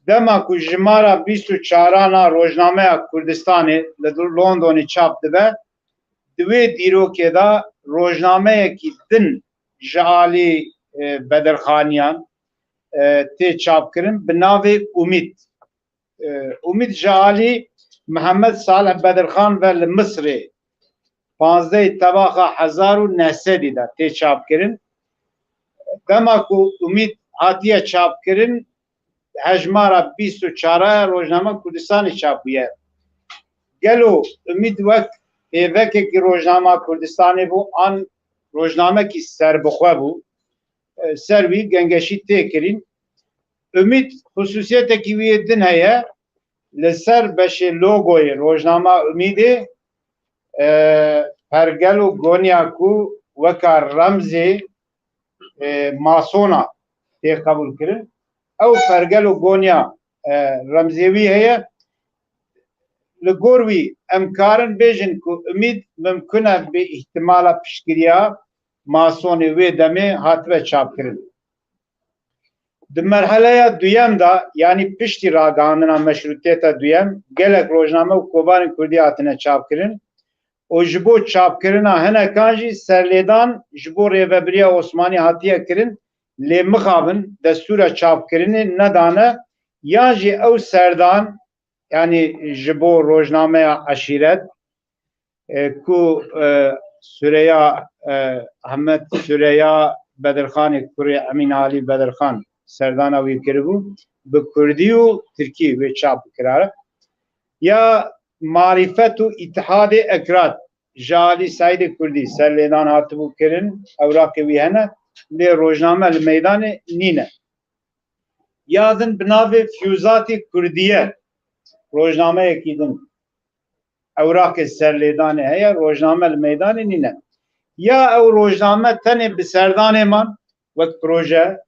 Dema ku jimara bîst û çaran a Rojnameya Kurdistanê li Londonê çap dibe, di wê dîrokê de rojnameyekî din ji alî, e, Bedirxaniyan, e, tê çapkirin bi navê Umîd. E, Umîd ji alî Mihemed Salih Bedirxan ve li Misrê panzdehê Tebaxa hezar û neh sedî de tê çapkirin. Dema ku Umîd hatiye çapkirin, hejmara bîst û çar ya Rojname Kurdistanê çap bûye. Gelo Umîd wek pêvekekî Rojnama Kurdistanê bû an rojnamekî serbixwe bû? E, ser wî gengeşî tê kirîn. Umîd xisûsiyetekî wî yê din heye. Li ser beşê logoyê rojnama Umîdê, e, pergel û gonya ku weka remzê, e, masona tê qebûl kirin. Ew pergel û gonya, e, remzê wî heye. Li gor wî em karin bêjin ku Umîd mimkun e bi îhtimala piştgiriya masonê wê demê hatibe çapkirin. Di merheleya duyem de, yanî piştî ragihandina meşrûtiyeta duyem, gelek rojname û kovarên kurdî hatine çapkirin û ji bo çapkirina hinekan jî serlêdan ji bo Rêvebiriya Osmanî hatiye kirin, lê mixabin destûra çapkirinê nedane, yan jî ew serdan, yanî ji bo rojnameya Eşîret, e, ku, e, Sureya, e, Ahmet Sureya Bedirxanê kurê Emîn Alî Bedirxan serdana wî kiribû, bi kurdî û tirkî wê çap bikirare. Ya Marîfet û Îtihadê Ekrad ji alî Seîdê Kurdî serlêdan hatibû kirin, ewraqê wî hene, lê rojname li meydanê nîne. Ya din bi navê Fiyûzatê Kurdiye, rojnameyekî din ewraqê serlêdanê heye, rojname li meydanê nîne. Ya ew rojname tenê bi serdanê man wek proje,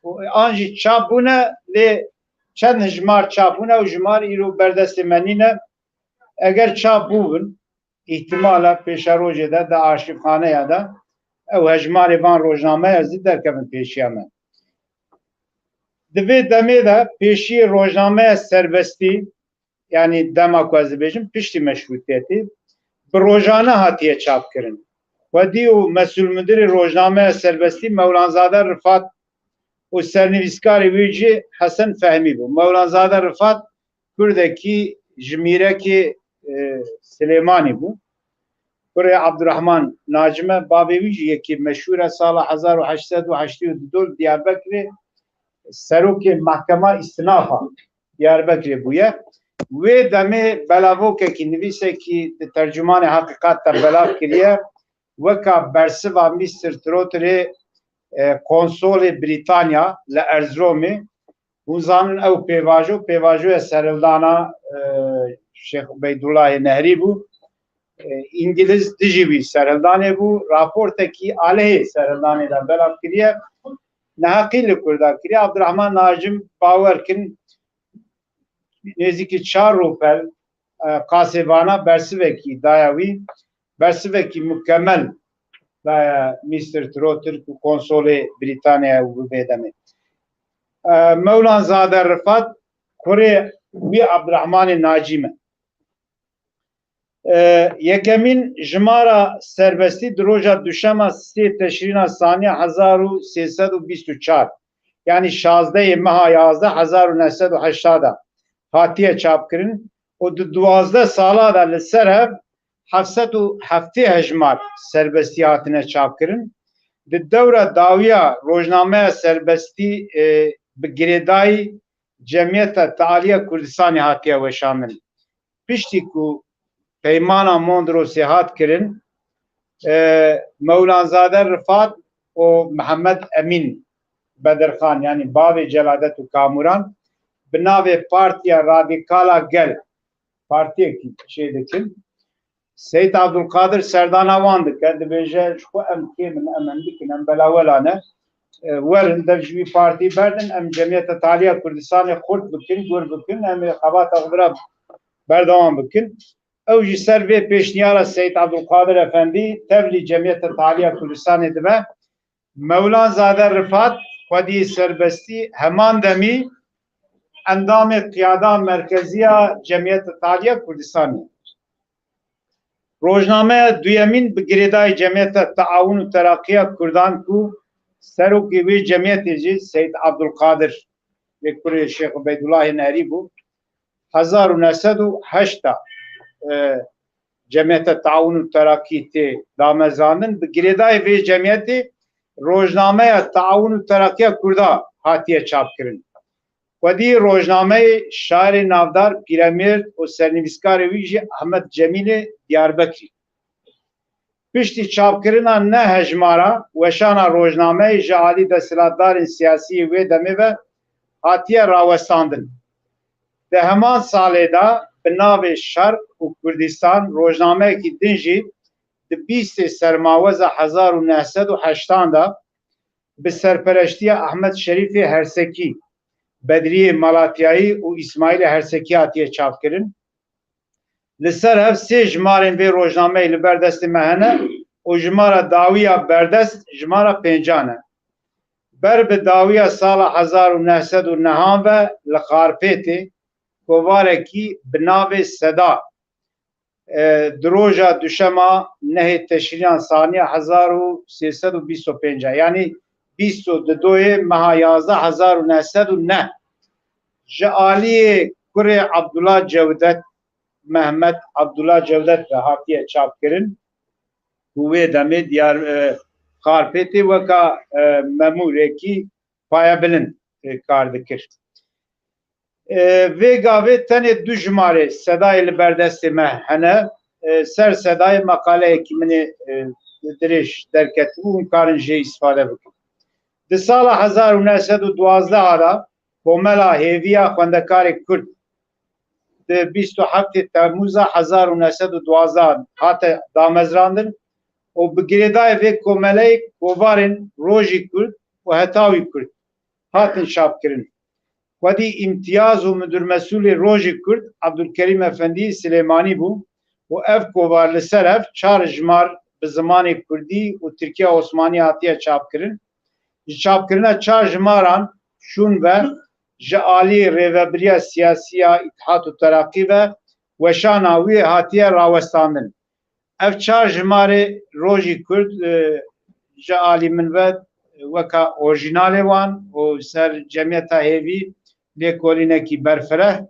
û an jî çap bûne, lê çend hijmar çap bûne û jimar îro berdestê me nîne. Eger çap bûbin, îhtimal e pêşerojê de di arşîvxaneya de ew hejmarê van rojnameya zî derkevin pêşiya me. Di vê demê de pêşiyê rojnameya Serbestî, yanî dema ku ez dibêjim piştî meşrûtiyetê, bi rojane hatiye çapkirin. Xwedî û mesûlmudirê rojnameya Serbestî Mewlanzade Rifat û sernivîskarê wî jî Hesen Fehmî bû. Mewlanzade Rifat Kurdekî ji Mîrekê, e, Silêmanî bû. Kurê Abdurrahman Nacim e, bavê wî jî yekî meşhûr e, sala hezar û heşt sed û heştê û du li Diyarbekirê serokê Mehkema Îstînafa Diyarbekirê bûye. Wê demê belavokekî, nivîsekî di Tercûmanê Heqîqat de belav kiriye, weka bersiva Mister Trotterê, e, konsolê Brîtanya li Erziromê. Hûn zanin ew pêvajo, pêvajoya serhildana, e, Şêx Ubeydullahê Nehrî bû. E, Îngiliz dijî wî serhildanê bû. Raportekî aleyhê serhildanê de belav kiriye. Neheqî li Kurda kiriye. Abdurrahman Nacim, bawer kin, nêzîkî çar rûpel, e, qasê vana bersivekî daye wî, bersivekî mukemel daye Mister Trotter ku konsolê Brîtanya û bi vê demê. E, Mewlanzade Rifat kurê wî Abdurrahmanê Nacîm e. E, yekemîn jimara serbestî di roja duşema sê Teşrîna Saniya hezar û sê sed û bîst û çar, yanî şazdehê meha yazdeh hezar û neh sed û heştê de hatiye çapkirin û di duwazdeh sala de li ser hev heft sed û heftê hejmar serbestî hatine çapkirin. Di dewra dawiya rojnameya serbestî, e, bi girêdayî Cemiyeta Tealiya Kurdistanê hatiye weşandin. Piştî ku Peymana Mondrosê hat kirin, e, Mewlanzade Rifat û Mihemed Emîn Bedirxan, yanî bavê Celadet û Kamuran, bi navê Partiya Radîkal a Gel, partiyekî çêdikin. Seyîd Abdulkadir serdana wan dike, dibêje, ji xwe em kêm in, em hindik in, em belawela ne. E, werin dev ji wî partî berdin, em Cemiyeta Tealiya Kurdistanê xurt bikin, gur bikin, em ê xebata xwe bira berdewam bikin. Ew ji ser vê pêşniyara Seyîd Abdulkadir Efendî tevlî Cemiyeta Tealiya Kurdistanê dibe. Mewlanzade Rifat, xwedî serbestî, heman demî endamê Qiyada Merkezî ya Cemiyeta Tealiya Kurdistanê. Rojnameya duyemîn bi girêdayî Cemiyeta Teawun û Teraqiya Kurdan ku Serokê wê cemiyetê jî Seyd Abdulkadir, wê kurê Şêx Ubeydullahê Nerî bû. Hezar û neh sed û heşt de, e, Cemiyeta Taawun û Terakî tê damezrandin. Bi girêdayê vê cemiyetê rojnameya Taawun û Terakîya Kurda hatiye çapkirin. Xwedî rojnameyê şairê navdar Pîremêrd û sernivîskarê wî jî Ahmet Cemîlê Diyarbekirî. Piştî çapkirina neh hejmara, weşana rojnameyê ji alî desthilatdarên siyasî yê wê demê ve hatiye rawestandin. Di heman salê de bi navê Şerq û Kurdistan rojnameyekî din jî di bîstê Sermaweza hezar û neh sed û heştan de bi serpereştiya Ahmet Şerîfê Hersekî, Bedriyê Malatyayî û Îsmaîlê Hersekî hatiye çapkirin. Li ser hev sê jimarên vê rojnameyê li ber destê me hene û jimara dawî ya berdest jimara pêncan e. Ber bi dawiya sala hezar û neh sed û nehan ve li Xarpêtê kovarekî bi navê Seda, e, di roja duşema nehê Teşrînan saniya hezar û sê sed û bîst û pênc, yanî bîst û dudoyê meha yazdeh hezar û neh sed û neh, ji aliyê kurê Abdullah Cewdet, Mehmet Abdullah Cewdet ve hatiye çapkirin. Û wê demê diyar, e, Xarpêtê weka, e, memûrekî payebilind, e, kar dikir. E, vê gavê tenê du jimarê Sedayê li ber destê me hene. E, ser Sedayê meqaleyekî min ê, e, dirêj derketibû, hûn karin jê îstifade bikin. Di sala hezar û neh sed û duwazdeh de Komela Hêviya Xwendekarê Kurd di bîst û heftê Temmûza hezar û neh sed û duwazdeh hate damezrandin û bi girêdayê vê komeleyê kovarên Rojî Kurd û Hetawî Kurd hatin çapkirin. Xwedî îmtiyaz û midûrmesûlê Rojî Kurd Abdulkerîm Efendî Silêmanî bû û ev kovar li ser hev çar jimar bi zimanê kurdî û tirkiya osmanî hatiye çapkirin. Ji çapkirina çar jimaran şûn ve ji alî rêvebiriya siyasî ya Îtihat û Teraqî ve weşana wî hatiye rawestandin. Ev çar jimarê Rojî Kurd, e, ji alî min ve weka orjînalê wan û ser Cemiyeta Hêvî lêkolînekî berfireh,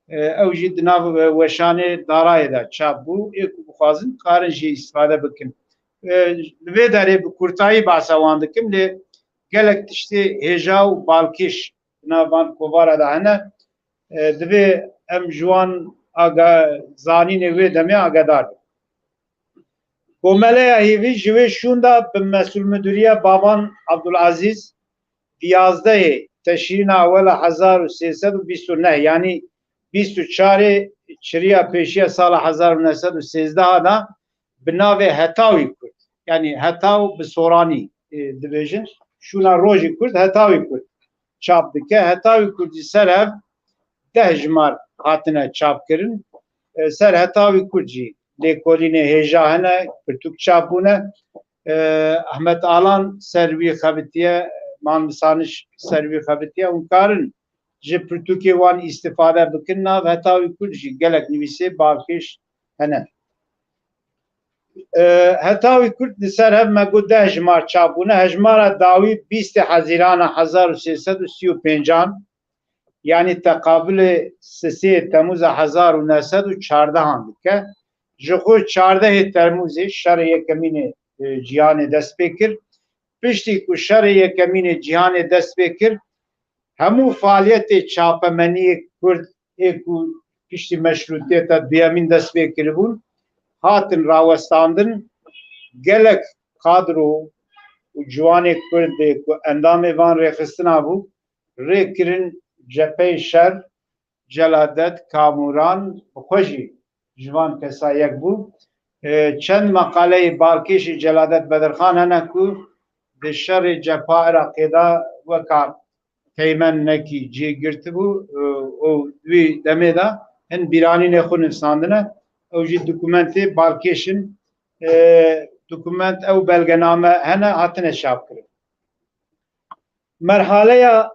e, ew jî di nav, e, weşanê Darayê de çap bû. Ê ku bixwazin, karin jê îstifade bikin. E, li vê derê bi kurtayî behsa wan dikim, lê gelek tiştê hêja û balkêş di nav van kovara de hene. E, divê em ji wan aga-, zanînê wê demê agadar bin. Komeleya Hêvî ji wê şûn de bi mesûlmidûriya Bavan Abdulazîz di yazdehê Teşrîna Ewela hezar û sê sed û bîst û neh, yanî bîst û çarê çiriya pêşiya sala hezar û neh sed û sêzdeh de bi navê Hetawî Kurd, yanî Hetaw bi soranî, e, dibêjin, şûna Rojî Kurd, Hetawî Kurd çap dike. Hetawî Kurd jî ser hev deh jimar hatine çapkirin. E, ser Hetawî Kurd jî lêkolînê hêja hene, pirtûk çap bûne. E, Ahmet Alan ser wî xebitiye, Mam Misaniş ser wî xebitiye, hûn karin ji pirtûkê wan îstifade bikin. Nav Hetawî Kurd jî gelek nivîsê balkêş hene. E, Hetawî Kurd li ser hev me got deh jimar çap bûne. Hejmara dawî bîstê Hezîrana hezar û sê sed û sî û pêncan, yanî teqabilê sisê Temûza hezar û neh sed û çardehan dike. Ji xwe çardehê Temûzê şerê yekemînê, e, cîhanê dest pê kir. Piştî ku şerê yekemînê cîhanê dest pê kir, hemû faaliyetê çapemeniyê Kurd ê ku piştî meşrûtiyeta duyemîn dest pê kiribûn, hatin rawestandin. Gelek kadro û ciwanê Kurd ê ku endamê van rêxistina bû, rê kirin cepheyê şer, Celadet Kamûran bi xwe jî ji van kesa yek bû. E, çend meqaleyê balkêşî Celadet Bedirxan hene ku di şerê cepha Iraqê de weka teymennekî cih girtibû, e, û wî demê de hin bîranînê xwe nivîsandine. Ew jî dokumentê balkêş in, e, dokument ew belgename hene, hatine çapkirin. Merhaleya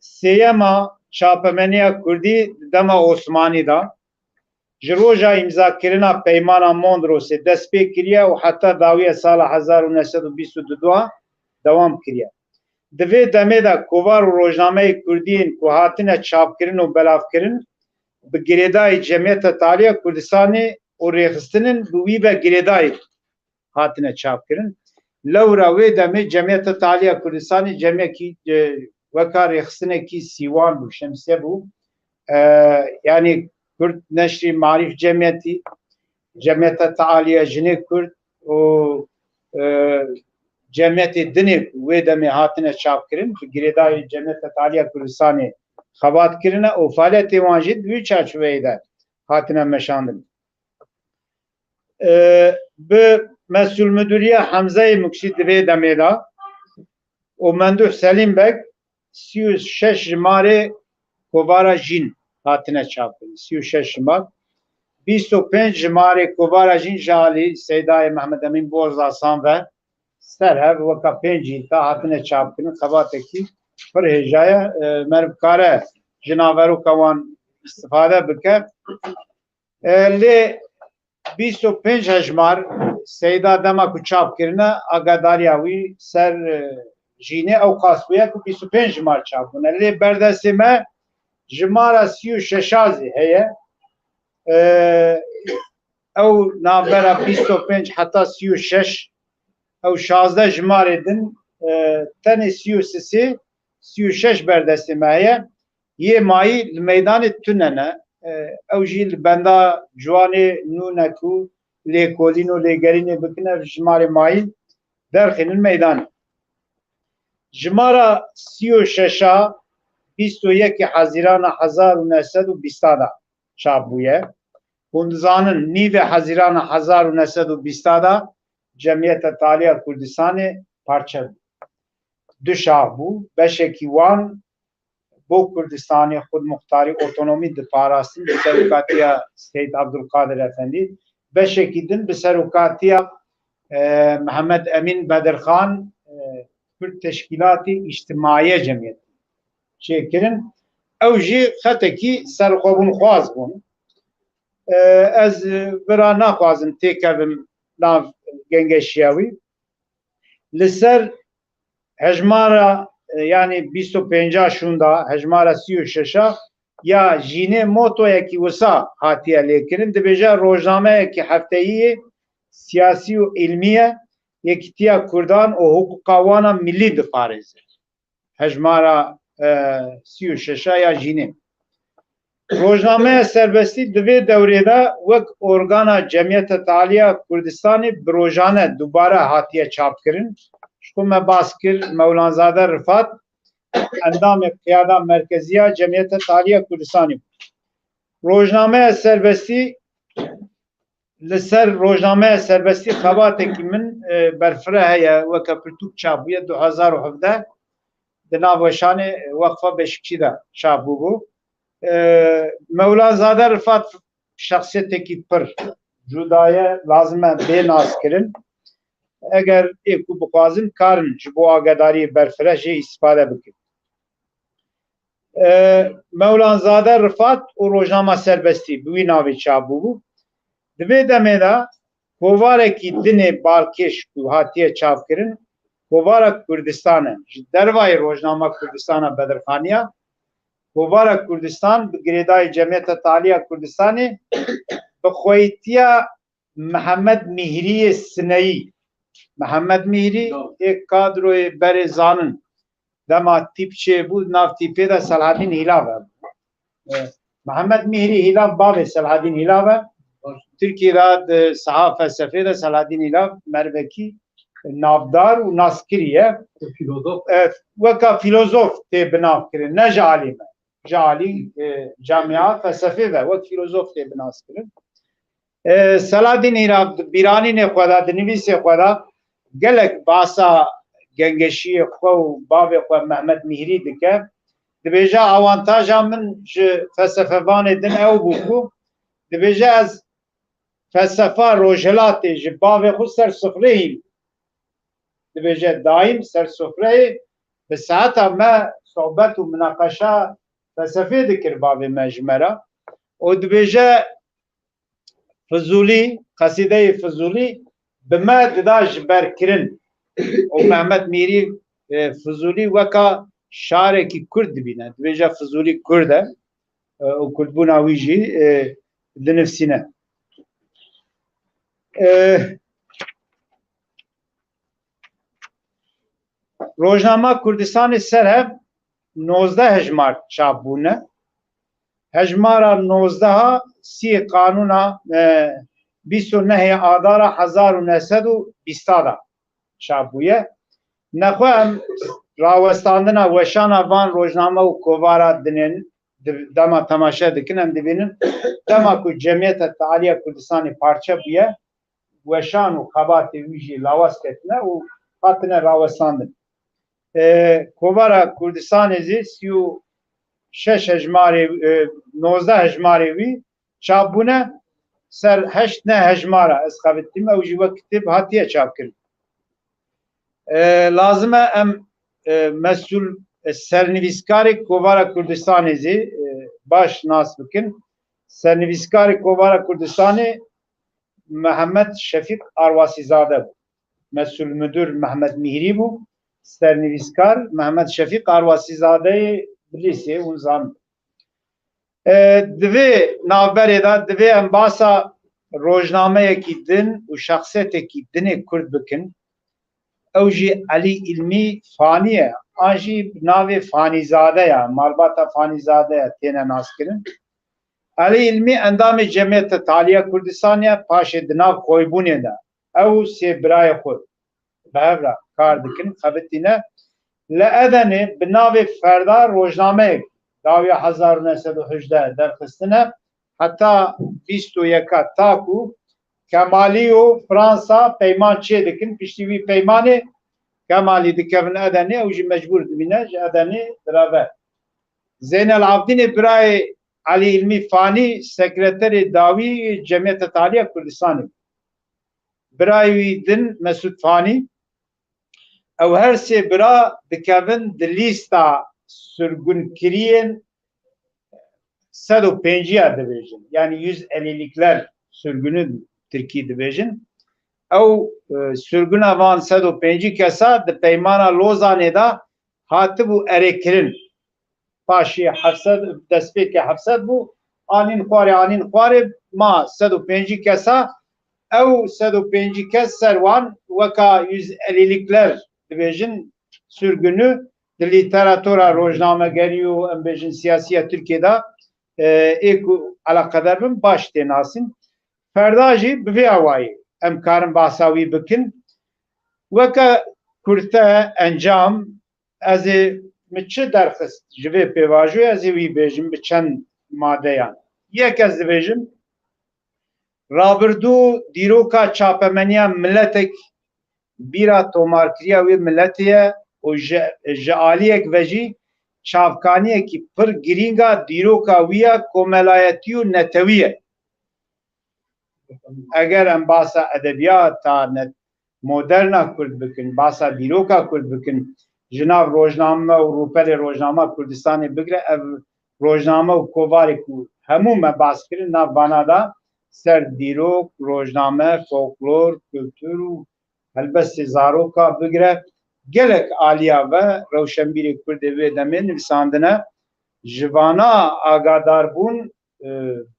sêyema çapemeniya Kurdî di dema Osmanî de ji roja îmzakirina Peymana Mondrosê dest pê kiriye û heta dawiya sala hezar û neh sed û bîst û du dewam kiriye. Di vê demê de kovar û rojnameyê kurdî yên ku hatine çapkirin û belavkirin, bi girêdayî Cemiyeta Taliya Kurdistanê û rêxistin in, bi wî ve girêdayî hatine çapkirin. Lewra wê demê Cemiyeta Taliya Kurdistanê cemiyekî, e, weka rêxistinekî sîwan bû, şemsiye bû. E, yanî Kurd Neşrî Marîf Cemiyetî, Cemiyeta Tealiya Jinê Kurd û, e, cemiyetê dinê ku wê demê hatine çapkirin, bi girêdayî Cemiyeta Tealiya Kurdistanê xebat kirine û faaliyetê wan jî di wî çarçoveyê de hatine meşandin. E, bi Mesûlmidûriya Hemzeyê Muksî di vê demê de û Menduh Selîm Beg sî û şeş jimarê kovara Jîn hatine çapkirin. Sî û şeş jimar. Bîst û pênc jimarê kovara Jîn ji alî Seydayê Mehmed Emîn Borzasan ve ser hev weka pênc hîlka hatine çapkirin. Xebatekî pir hêja ye. E, meriv kare ji naveroka wan îstifade bike. E, lê bîst û pênc hejmar Seyda dema ku çap kirine, agadariya wî ser, e, Jînê ew qas bûye ku bîst û pênc jimar çap bûne. Lê berdestê me jimara sî û şeş a zî heye. E, ew navbera bîst û pênc heta sî û şeş, ew şazdeh jimarê din, e, tenê sî û sisê, sî û şeş berdestê me heye. Yê mayî li meydanê tune ne. E, ew jî li benda ciwanê nû ne ku lêkolîn û lêgerînê bikin, ev jimarê mayî derxînin meydanê. Jimara sî û şeş a bîst û yekê Hezîrana hezar û neh sed û bîst a de çap bûye. Hûn dizanin nîvê Hezîrana hezar û neh sed û bîst a de Cemiyeta Taliya Kurdistanê parçe bû. Du şax bû. Beşekî wan bo Kurdistanê xudmuxtarî, otonomî diparastin bi serokatiya Seyd Abdulkadir Efendî. Beşekî din bi serokatiya, e, Mihemed Emîn Bedirxan, e, Kurd Teşkîlatê Îctimaiye Cemiyetî çêkirin. Ew jî xetekî serxwebûnxwaz bûn. E, ez vira naxwazim têkevim nav gengeşiya wî. Li ser hejmara, e, yanî bîst û pênc a şûnda, hejmara sî û şeş a ya Jînê motoyekî wisa hatiye lêkirin. Dibêje rojnameyekî hefteyî yê siyasî û îlmî ye, yekîtiya Kurdan û hiqûqa wan a milî diparêze. Hejmara, e, sî û şeş a ya Jînê. Rojnameya Serbestî di vê dewrê de wek organa Cemiyeta Taliya Kurdistanê bi rojane dubare hatiye çapkirin. Ji xwe me bas kir, Mewlanzade Rifat endamê Qiyada Merkeziya Cemiyeta Taliya Kurdistanê bû. Rojnameya Serbestî, li ser Rojnameya Serbestî xebatekî min, e, berfireh heye, weke pirtûk çap bûye, du hezar û hevdeh di nav weşanê Weqfa Beşikçî de çap bûbû. E, Mewlanzade Rifat şexsiyetekî pir cuda ye, lazim e bê naskirin. Eger ê ku bixwazin, karin ji bo agadariyê berfireh jê îstifade bikin. E, Mewlanzade Rifat û Rojnama Serbestî bi wî navê çap bûbû. Di vê demê de kovarekî dinê balkêş ku hatiye çapkirin, Kovara Kurdistan e. Ji dervayê Rojnama Kurdistan a Bedirxaniya, Kovara Kurdistan bi girêdayî Cemiyeta Taliya Kurdistanê bi xweyîtiya Mihemed Mîhriyê Sineyî. Mihemed Mîhrî ê kadroyê berê zanin. Dema tîp çêbû, nav tîpê de Selhadîn Hîlav e. E, Mihemed Mîhrî Hîlav bavê Selhadîn Hîlav e. Tirkiyê de di saha felsefê de Selhadîn Hîlav merivekî navdar û naskirî ye. Filozof. E, weka filozof tê binavkirin, ne ji alî me. Ji alî, e, camia felsefê ve wek filozof tê binaskirin. E, Selahedîn Hîlav di bîranînê xwe de, di nivîsê xwe de gelek bahsa gengeşiyê xwe û bavê xwe Mehmet Mîhrî dike. Dibêje, awantaja min ji felsefevanê din ew bû ku dibêje, ez felsefa Rojhilatê ji bavê xwe ser sifreyê dibêje, dayîm ser sofreyê bi saeta me sohbet û minaqeşa felsefê dikir bavê me ji me re. Û dibêje, Fizûlî, qesîdeyê Fizûlî bi me dida ji ber kirin. Û Mehmet Mîrî e, Fizûlî weka şarekî Kurd dibîne. Dibêje Fizûlî Kurd e, e, û Kurdbûna wî jî, e, dinivsîne. E, Rojnama Kurdistanê ser hev nozdeh hejmar çap bûne. Hejmara nozdeha sî qanûna, e, bîst û nehê Adara hezar û neh sed û bîsta de çap bûye. Nexwe em rawestandina weşana van rojname û kovara dinên, di-, dema temaşe dikin, em dibînin dema ku Cemiyeta Tealiya Kurdistanê parçe bûye, weşan û xebatê wî jî lawaz ketine û hatine rawestandin. E, Kovara Kurdistanê zî sî û şeş hejmarê, e, nozdeh hejmarê wî çap bûne, ser heşt neh hejmara ez xebitîm, ew jî wek kitêb hatiye çapkirin. E, lazim e em, e, mesûl, e, sernivîskarê Kovara Kurdistanê zî, e, baş nas bikin. Sernivîskarê Kovara Kurdistanê Mehmet Şefîq Arwasîzade bû. Mesûl Midir Mehmet Mîhrî bû. Sernivîskar Mehmet Şefîq Arwasîzadeyê Bilîsê hûn zanin. E, di vê navberê de divê em basa rojnameyekî din û şexsiyetekî dinê Kurd bikin. Ew jî Elî Îlmî Fanî ye. An jî bi navê Fanîzade ye, malbata Fanîzade ye, têne naskirin. Elî Îlmî endamê Cemiyeta Tealiya Kurdistanê ye, paşê di nav Xoybûnê de. Ew û sê birayê xwe bi hev re kar dikin, xebitîne. Li Edenê bi navê Ferda rojnameyek dawiya hezar û neh sed û hejdeh derxistine. Heta bîst û yeka ta ku Kemalî û Fransa peyman çêdikin. Piştî wî peymanê Kemalî dikevin Edenê, ew jî mecbûr dibîne ji Edenê direve. Zeynel Abdînê birayê Elî Îlmî Fanî sekreterê dawî Cemiyeta Tealiya Kurdistanê bû. Birayê wî din Mesûd Fanî, ew her sê bira dikevin di lîsta sirgunkiriyên sed û pêncî ya dibêjin. Yani yüz ellilikler sürgünü Tirkî dibêjin. Ew, e, sirguna van sed û pêncî kesa di peymana Lozanê de hatibû erêkirin. Paşê heft sed, destpêkê heft sed bû, anîn xwarê, anîn xwarê, ma sed û pêncî kesa, ew sed û pêncî kes ser wan weka yüz ellilikler dibêjin, sürgünü di lîteratura rojnamegerî û em bêjin siyasiya Tirkiyê de, e, ê ku eleqedar bin baş tê nasin. Ferda jî bi vê awayî em karin bahsa wî bikin. Weke kurte encam, ez ê min çi derxist ji vê pêvajoyê, ez ê wî bêjim bi çend madeyan. Yek ez dibêjim, rabirdû dîroka çapemeniya miletek bîra tomarkiriya wê miletê ye û ji, ji aliyek ve jî çavkaniyekî pir girîng a dîroka wî ya komelayetî û netewî ye. Eger em basa edebiyata ne-, moderna Kurd bikin, basa dîroka Kurd bikin, ji nav rojname û rûpelê rojnama Kurdistanê bigire, ev rojname û kovarê ku hemû me bas kirin, nav vana de ser dîrok, rojname, folklor, kultur û helbestê zaroka bigire, gelek aliya ve rewşenbîrê Kurdê vê demê nivîsandine. Ji vana agadarbûn, e,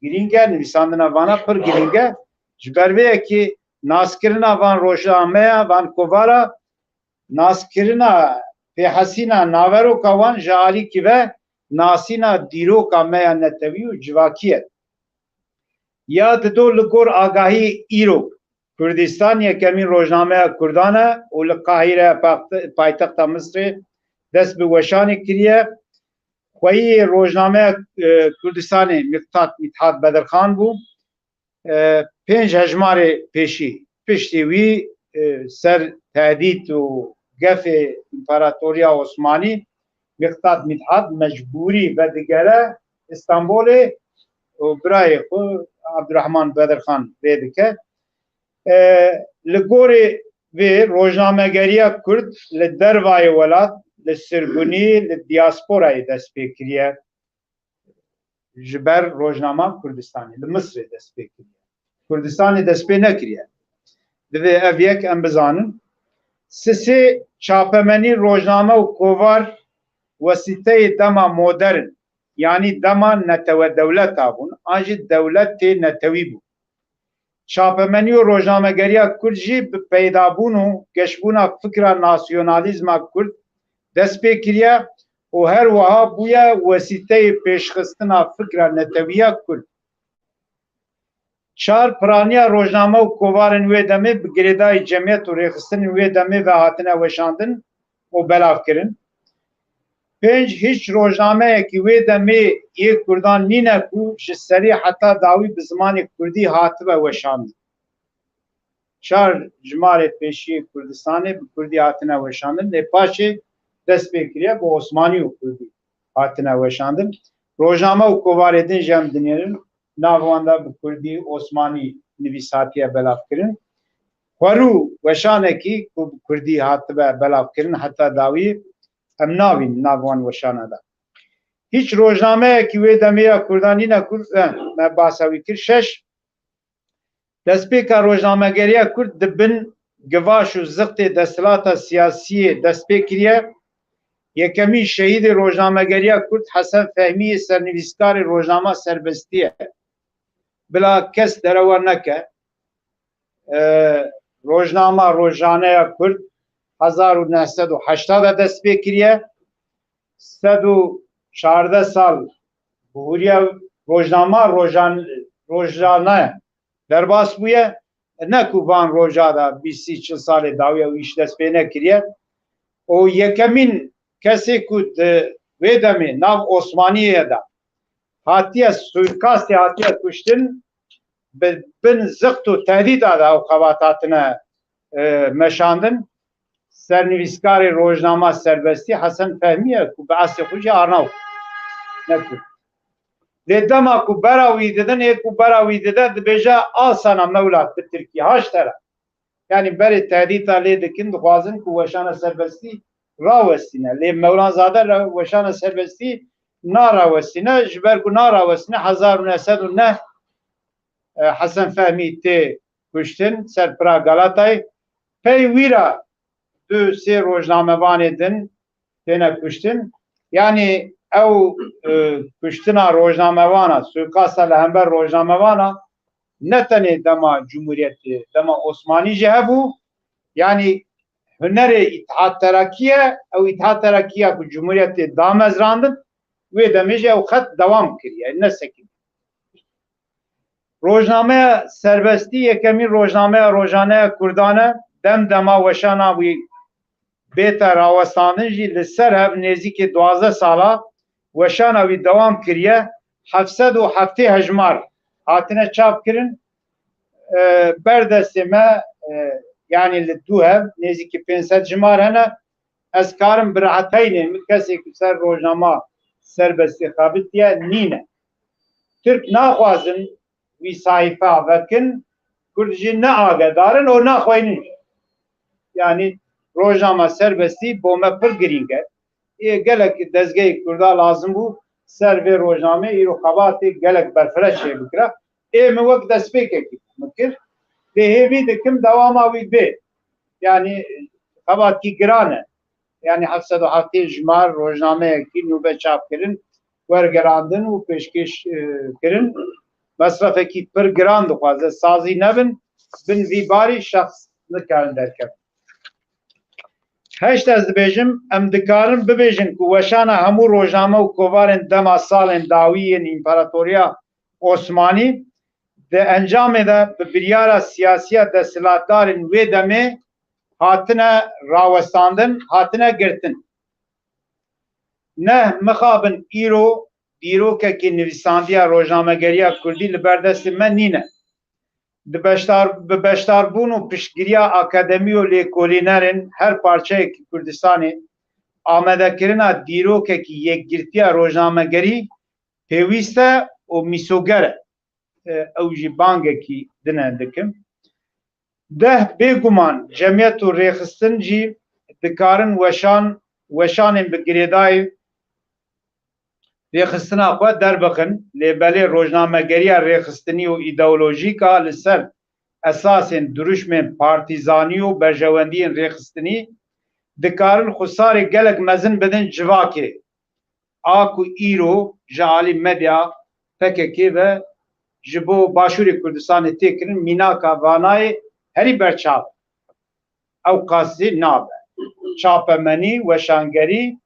girîng e, nivîsandina vana pir girîng e. Ji ber vê yekê naskirina van rojnameya, van kovara, naskirina pêhesîna naveroka wan ji alîkî ve nasîna dîroka me ya netewî û civakî ye. Ya dido li gor agahî îro, Kurdistan yekemîn rojnameya Kurdan e û li Qahîre, paxt-, paytexta Misrê, dest bi weşanê kiriye. Xweyî rojnameya, e, Kurdistanê Miqtat Mîthat Bedirxan bû. E, pênc hejmarê pêşî piştî wî, e, ser tehdît û gefê Împaratoriya Osmanî Miqtat Mîthat mecbûrî vedigere Îstanbolê û birayê xwe Abdurrahman Bedirxan rê dike. E, li gorî vê rojnamegeriya Kurd li dervayê welat, li sirgunî, li diasporayê dest pê kiriye. Ji ber rojnama Kurdistanê li Misrê dest pê kiriye. Kurdistanê dest pê nekiriye. Divê ev yek em bizanin. Sisê çapemenî, rojname û kovar wesîteyê dema modern, yanî dema netewe dewleta bûn, an jî dewletê netewî bû. Çapemenî û rojnamegeriya kurd jî bi peydabûn û geşbûna fikra nasyonalîzma kurd dest pê kiriye û her wiha bûye wesîteyê pêşxistina fikra netewiya kurd. Çar piraniya rojname û kovarên wê demê bi girêdayî cemiyet û rêxistinên wê demê ve hatine weşandin û belavkirin. Pênc, hîç rojnameyekî wê demê yê kurdan nîne ku ji serî heta dawî bi zimanê kurdî hatibe weşandin. Çar jimarê pêşiyê Kurdistanê bi kurdî hatine weşandin, lê paşê dest pê kiriye bi osmanî û kurdî hatine weşandin. Rojname û kovarê din jî em dinêrin, nav wan de bi kurdî, osmanî nivîs hatiye belavkirin. Xwerû weşanekî ku bi kurdî hatibe belavkirin heta dawî em nabînin nav wan weşana de. Hîç rojnameyekî wê demê ya kurdan nîne ku, eh, me basa wî kir. Şeş, destpêka rojnamegeriya kurd di bin givaş û zixtê desthilata siyasiyê dest pê kiriye. Yekemîn şehîdê rojnamegeriya kurd Hesen Fehmî yê sernivîskarê rojnama Serbestî ye. Bila kes derewa neke. E, rojnama Rojaneya Kurd hezar û neh sed û heşta de dest pê kiriye. Sed û çardeh sal bihuriye rojnama Rojan-, Rojane derbas bûye. Ne ku van roja de bîst, sî, çil salê dawiye û îş dest pê nekiriye. Û yekemîn kesê ku di wê demê nav Osmaniyê de hatiye suîkastê, hatiye kuştin, bi bin zixt û tehdîda de ew xebat hatine, e, meşandin. Sernivîskarê rojnama Serbestî Hesen Fehmî ye ku bi eslê xwe jî Arnawk, ne Kurd. Lê dema ku bera wî didin, ê ku bera wî dide, dibêje, "Al sana Mewlad" bi tirkî, "Haştera." Yanî berê tehdîta lê dikin, dixwazin ku Weşana Serbestî rawestîne. Lê Mewlanzade re-, Weşana Serbestî narawestîne, ji ber ku narawestîne, hezar û neh sed û neh, e, Hesen Fehmî tê kuştin ser pira Galatayê. Pey wî re du sê rojnamevanê din têne kuştin. Yanî ew, e, kuştina rojnamevana, suîkasta li hember rojnamevana ne tenê dema Cumhuriyetê, dema Osmanî jî hebû. Yanî hunerê Îttihat Terakî ye, ew Îttihat Terakî ya ku Cumhuriyetê damezrandin, wê demê jî ew xet dewam kiriye, nesekiniye. Rojnameya Serbestî yekemîn rojnameya rojane ya kurdan e. Dem dema weşana wî bête rawestandin jî li ser hev nêzîkî duwazdeh sala weşana wî dewam kiriye. Heft sed û heftê hejmar hatine çap kirin. E, ber destê me, e, yanî li dû hev nêzîkî pênc sed jimar hene. Ez karim bi reheteynê, min kesê ku ser rojnama Serbestî xebitiye nîne. Tirk naxwazin wî sahîfa vekin, Kurd jî ne agedarin û naxweynin. Yanî rojnama Serbestî bo me pir girîng e. Ê gelek dezgehê Kurda lazim bû ser vê rojnamê îro xebatê gelek berfireh çêbikira. Ê min wek destpêkekî min kir. Lê hêvî dikim dewama wî bê. Yanî xebatkî giran e. Yanî heft sed û heftê jimar rojnameyekî nû be çapkirin, wergerandin û pêşkêş, e, kirin. Mesrefekî pir giran dixwaze. Sazî nebin, bin vî barî şexs nikarin derkevin. Heşt, ez dibêjim, em dikarin bibêjin ku weşana hemû rojname û kovarên dema salên dawî yên Împaratoriya Osmanî di encamê de bi biryara siyasiya desthilatdarên wê demê hatine rawestandin, hatine girtin. Neh mixabin îro dîrokekî nivîsandiya rojnamegeriya kurdî li ber destê me nîne. Di beşdar-, bi beşdarbûn û piştgiriya akademî û lêkolînerên her parçeyekî Kurdistanê, amadekirina dîrokekî yekgirtiya rojnamegerî pêwîst e û mîsoger e. E, ew jî bangekî din e dikim. Deh, bêguman cemiyet û rêxistin jî dikarin weşan, weşanên bi girêdayî rêxistina xwe derbixin, lê belê rojnamegeriya rêxistinî û îdeolojîk a li ser esasên dirûşmên partîzanî û berjewendiyên rêxistinî dikarin xwesarê gelek mezin bidin civakê. A ku îro ji alî medya P K K ve ji bo Başûrê Kurdistanê tê kirin, mînaka Vanayê herî berçav e. Ew qasî nabe. Çapemenî, weşangerî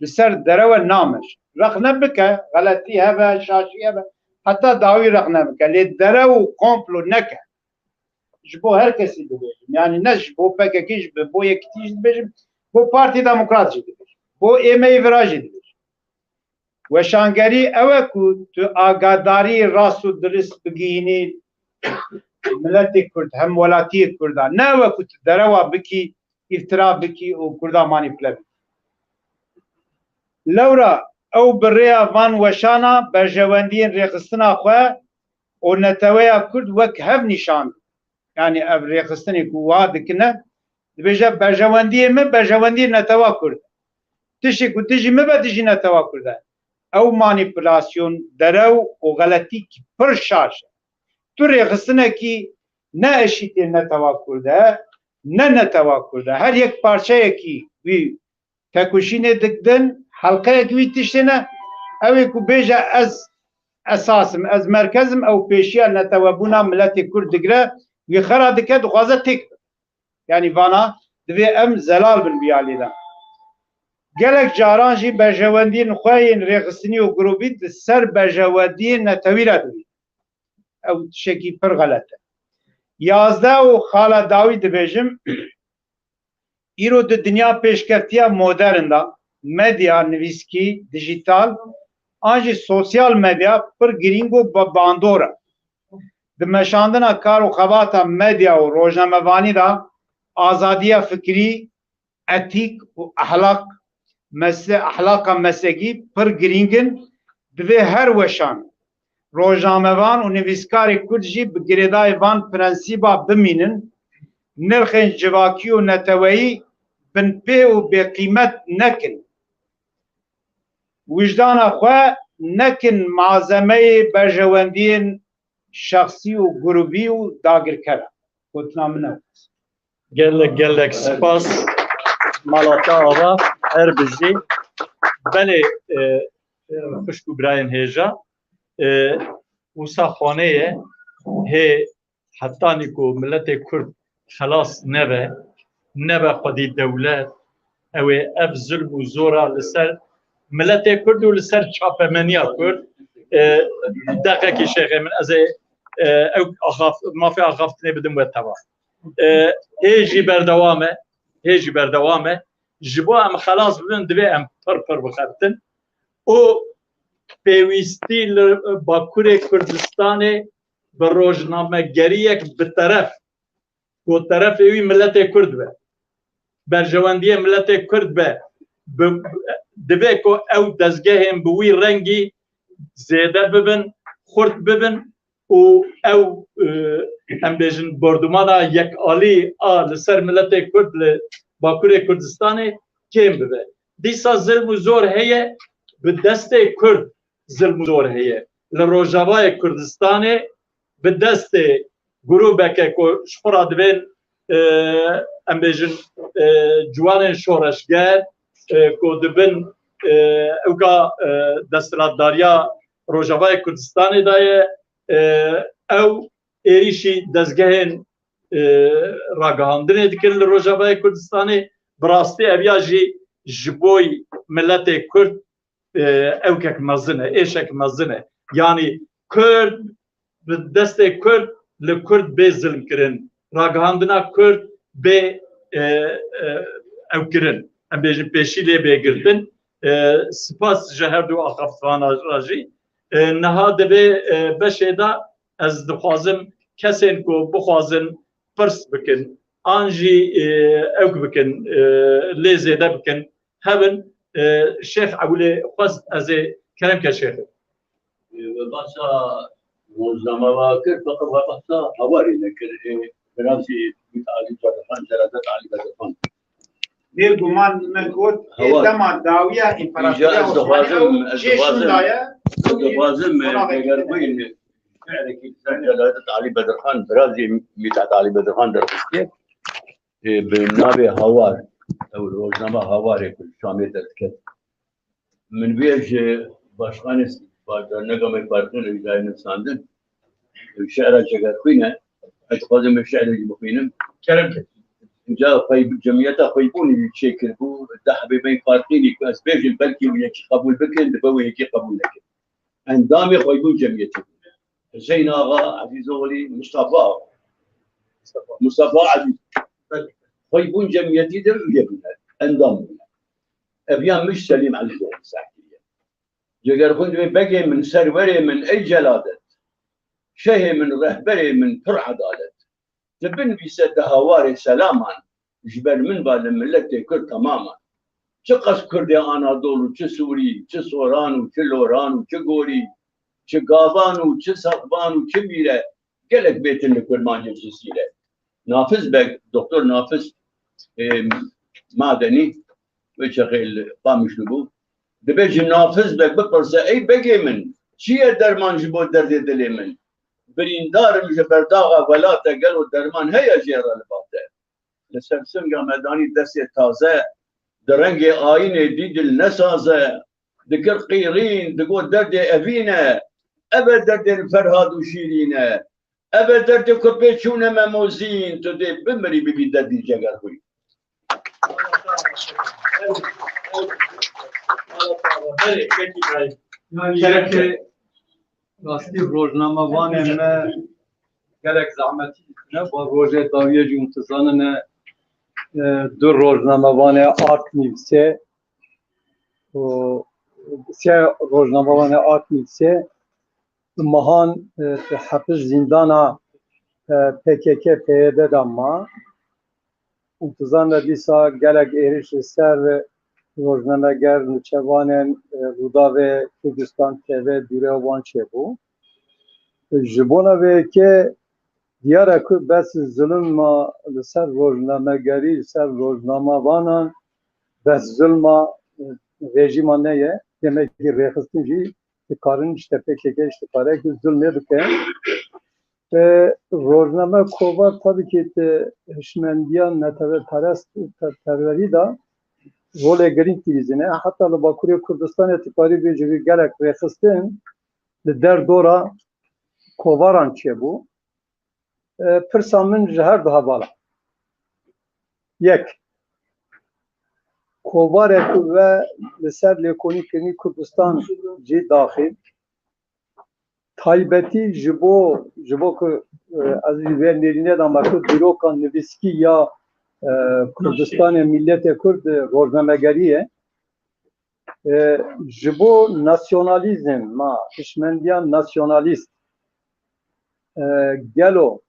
li ser derewe namir. Rexne bike, xeletî hebe, şaşî hebe, heta dawî rexne bike. Lê derew û komplo neke. Ji bo her kesî dibêjim. Yani ne ji bo P K K, ji bo Yekitî jî dibêjim. Bo Partî Demokrat jî dibêjim. Bo êmeyî vira jî dibêjim. Weşangerî ew e ku tu agadarî rast û dirist bigihînî miletê Kurd, hemwelatiyê Kurda. Ne ew e ku tu derewa bikî, îftira bikî û Kurda manîpule bikî. Lewra ew bi rêya van weşana berjewendiyên rêxistina xwe û neteweya Kurd wek hev nîşan. Yani ev rêxistinê ku wiha dikine, dibêje berjewendiyê me, berjewendiyê netewa Kurd e. Tiştê ku dijî me be, dijî netewa Kurd e. Ew manîpulasyon, derew û xeletîk pir şaş e. Tu rêxistinekî ne eşîtê netewa Kurd e, ne netewa Kurd e. Her yek parçeyekî wî tekoşînê dikdin, helqeyek wî tiştê ne. Ew ê ku bêje ez esas im, ez merkez im, ew pêşiya netewebûna miletê Kurd digire, wî xera dike, dixwaze têk be. Yani vana divê em zelal bin vî alî de. Gelek caran jî berjewendiyên xwe yên rêxistinî û grûbî di ser berjewendiyên netewî re dibîn. Ew tiştekî pir xelet e. Yazdeh û xala dawî dibêjim, îro di dinya pêşkeftiya modern de medya, nivîskî, dijîtal an jî sosyal medya pir girîng û ba-, bandor e. Di meşandina kar û xebata medya û rojnamevanî de azadiya fikrî, etîk û ehlaq, mese-, ehlaqa meslekî pir girîng in. Divê her weşan, rojnamevan û nivîskarê Kurd jî bi girêdayî van prensîba bimînin, nirxên civakî û neteweyî binpê û bêqîmet nekin. Wijdana xwe nekin malzemeyê berjewendiyên şexsî û grûbî û dagirker e. Gotina min ew. Gelek, gelek spas. Malata ava, her bijî. Belê, e, xwişk û birayên hêja, e, wisa xanê ye, hê hetanî ku miletê Kurd xelas nebe, nebe xwedî dewlet, ew ê ev zulm û zora li ser miletê Kurd û li ser çapemeniya Kurd, e, deqekî şêxê min, ez ê, e, ew axaf-, mafê axaftinê bidim we teva. E, hê jî berdewam e, hê jî berdewam e. Ji bo em xelas bibin, divê em pir pir bixebitin û pêwîstî li Bakurê Kurdistanê bi rojnamegeriyek bi teref, ku terefê wî miletê Kurd be, berjewendiyê miletê Kurd be, bi, divê ku ew dezgehên bi wî rengî zêde bibin, xurt bibin û ew, e, em bêjin, bordûmana yekalî a li ser miletê Kurd li Bakurê Kurdistanê kêm bibe. Dîsa zilm û zor heye, bi destê Kurd zilm û zor heye. Li Rojavayê Kurdistanê bi destê grûbeke ku ji xwe re divên, e, em bêjin, e, ciwanên şoreşger, e, ku di bin, e, ewka, e, desthilatdariya Rojavayê Kurdistanê de ye, e, ew êrîşî dezgehên, e, ragihandinê dikin li Rojavayê Kurdistanê. Bi rastî ev ya jî ji bo miletê Kurd, e, ewkek mezin e, êşek mezin e. Yanî Kurd, bi destê Kurd, li Kurd bê zilm kirin, ragihandina Kurd bê, e, e, ew kirin, em bêjin pêşî lê bê girtin. E, spas ji her du axaftvana re jî. E, niha divê, e, beşê de ez dixwazim kesên ku bixwazin pirs bikin, an jî, e, ewk bikin, e, lê zêde bikin, hebin, e, Şêx Ewilê xwest ez ê kerem ke Şêxê. E, we behsa rojnamevan kir, feqet we behsa hewarê nekir. E, birazî Alî Zerdekan, Celadet Alî Zerdekan. Bêguman min got, ê Hewar. Dema dawiya Împaratoriya Îja ez Osmanî dixwazim, ew ez çê dixwazim, şûndaye, ez dixwazim, e, Qonağê pêgerxwîn, Şi'rekî li ser Celadet Alî Bedirxan, birazê Mithat Alî Bedirxan derxistiye. Ê, bi navê Hawar, ew rojnama Hawarê ku li Şamê derdiket. Min vê ji başkanê ba-, dernega me Farqîn Rêzayê nivîsandin. Şi'ra Cegerxwîn e. Ez dixwazim min şi'rê jî bixwînim. Kerem ke. Înca xwey-, cemiyeta Xweybûnê jî çêkiribû. Deh hebê me Farqînî ku ez bêjim, belkî wî yekî qebûl bikin, dibe wî yekî qebûl nekin. Endamê Xweybûn cemiyetê bûne. Hüseyin Ağa, Ezîz Oğlî, Mustafa Ağa. Mustafa Ezîz. Xweybûn cemiyetî de üye bûne. Endam bûne. Eviya mij Selîm Ezîz Oğlî ser kiriye. Cegerxwîn dibê begê min, serwerê min, ey Celadet. Şehê min, rehberê min, pir edalet. Di bin vî se di Hawarê selaman, ji ber min va li miletê Kurd temaman. Çi qas Kurdê Anadol û çi Sûrî, çi Soran û çi Loran û çi Gorî, çi Gavan û çi Satvan û çi Mîre, gelek bêtin li kurmancê ji Sîre. Nafiz Beg, Doktor Nafiz, ê, Madenî, wê çaxê li Qamişlo bû. Dibê ji Nafiz Beg bipirse, ey begê min, çi ye derman ji bo derdê dilê min? Birîndar im ji berdaxa welate, gelo derman heye jê re li ba te? Li ser singa me danî destê taze, di rengê ayînê dî dil nesaze, dikir qîrîn, digot derdê evîn e, ev e derdê li Ferhad û Şîrîn e, ev e derdê ku pê çûne me mozîn, tu dê bimirî bibî derdî Cegerxwîn. Belê, pekî, belê. Yani, Şeref gerek e. Rastî rojnamevanê me gelek zehmetî dikine. Ba rojê dawiyê jî hûn dizanin e, e, du rojnamevanê Art Newsê û sê rojnamevanê Art Newsê mehan, e, di hepis zîndana, e, P K K, P Y D de ma. Û tu zane dîsa gelek êrîş li ser rojnameger, nûçevanên, e, Rûdawê Kurdistan T V dûre wan çêbû. Ji bona vê yekê diyar e ku bes zulm ma li ser rojnamegerî, li ser rojnamevanan bes zulma, e, rejîma neye. Demekî rêxistin jî dikarin, işte P K K jî dikare ku zulmê bike. E, rojname kovar tabii ki di hişmendiya neteweperest, te-, perwerî de rolê girîng dilîzîne. Heta li Bakurê Kurdistanê tu karî bêjî gelek rêxistin li derdora kovaran çêbû. E, pirsa min ji her du hevala. Yek, kovarek ve li ser lêkolînkirinî Kurdistan jî daxil, taybetî ji bo, ji bo ku, e, ez jî vê nêrînê de me ku dîroka nivîskî ya, e, Kurdistanê, miletê Kurd, e, rojnamegerî ye. E, ji bo nasyonalîzm, ma hişmendiya nasyonalîst, e, gelo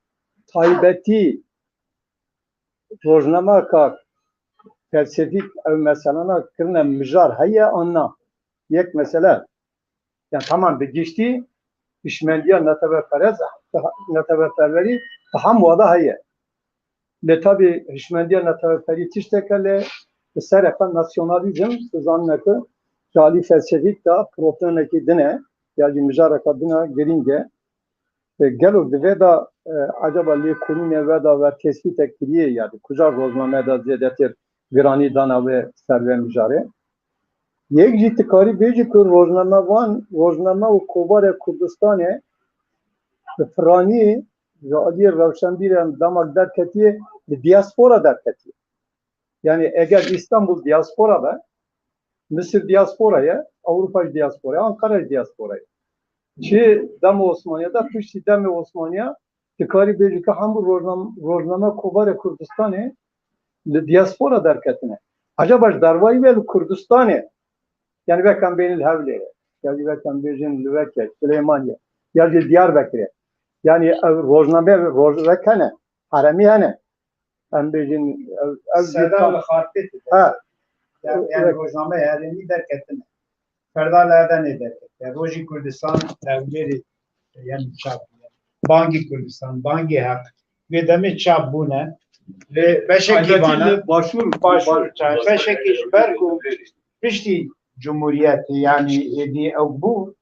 taybetî rojnameka felsefîk ew meselana kirine mijar heye an na? Yek mesele. Yani tamam, bi giştî hişmendiya neteweperest, neteweperwerî bi hemû de heye. Lê tabî hişmendiya neteweperî tiştek e, lê bi ser xwe nasyonalîzm, tu zanine ku ji alî felsefîk de problemekî din e, ya jî mijareka din e, girîng e. E, gelo di vê de, e, acaba lêkolînê ve de ve tespîtek kiriye, yani kuja rojname de zêdetir giranî dana vê ser vê mijarê? Yek jî tu karî bêjî ku rojnamevan, rojname û kovarê Kurdistanê bi piranî ji aliyê rewşenbîran dema derketiye, li diaspora derketiye. Yani eger Îstanbul diaspora be, Misir diaspora ye, Ewropa jî diaspora ye, Ankara jî diaspora ye. Çi dema Osmaniye de, piştî demê Osmaniye, tu karî bêjî ku hemû rojnam-, rojname kovarê Kurdistanê li diaspora derketine. Acaba ji dervayî ve li Kurdistanê, yani vek em bêjin li Hewlêrê, ya jî vek em bêjin li veke Silêmaniye, ya jî li Diyarbekirê. Yani ev rojname roj-, vek hene, heremî hene. Em bêjin, ev, ev Seda dîka- li Xarpêt de. Ha. Yani, yani Evet. Rojname herêmî derketine. Ferda li Edenê derketiye. Rojî Kurdistan, Hewlêrê, yani çap bûne. Bangî Kurdistan, Bangî Heq. Vê demê çap bûne. Lê beşekî Elbette vana li Başûr, Başûr, Başûr. Beşekî ji ber ku piştî Cumhuriyetê, yani êdî ew bû,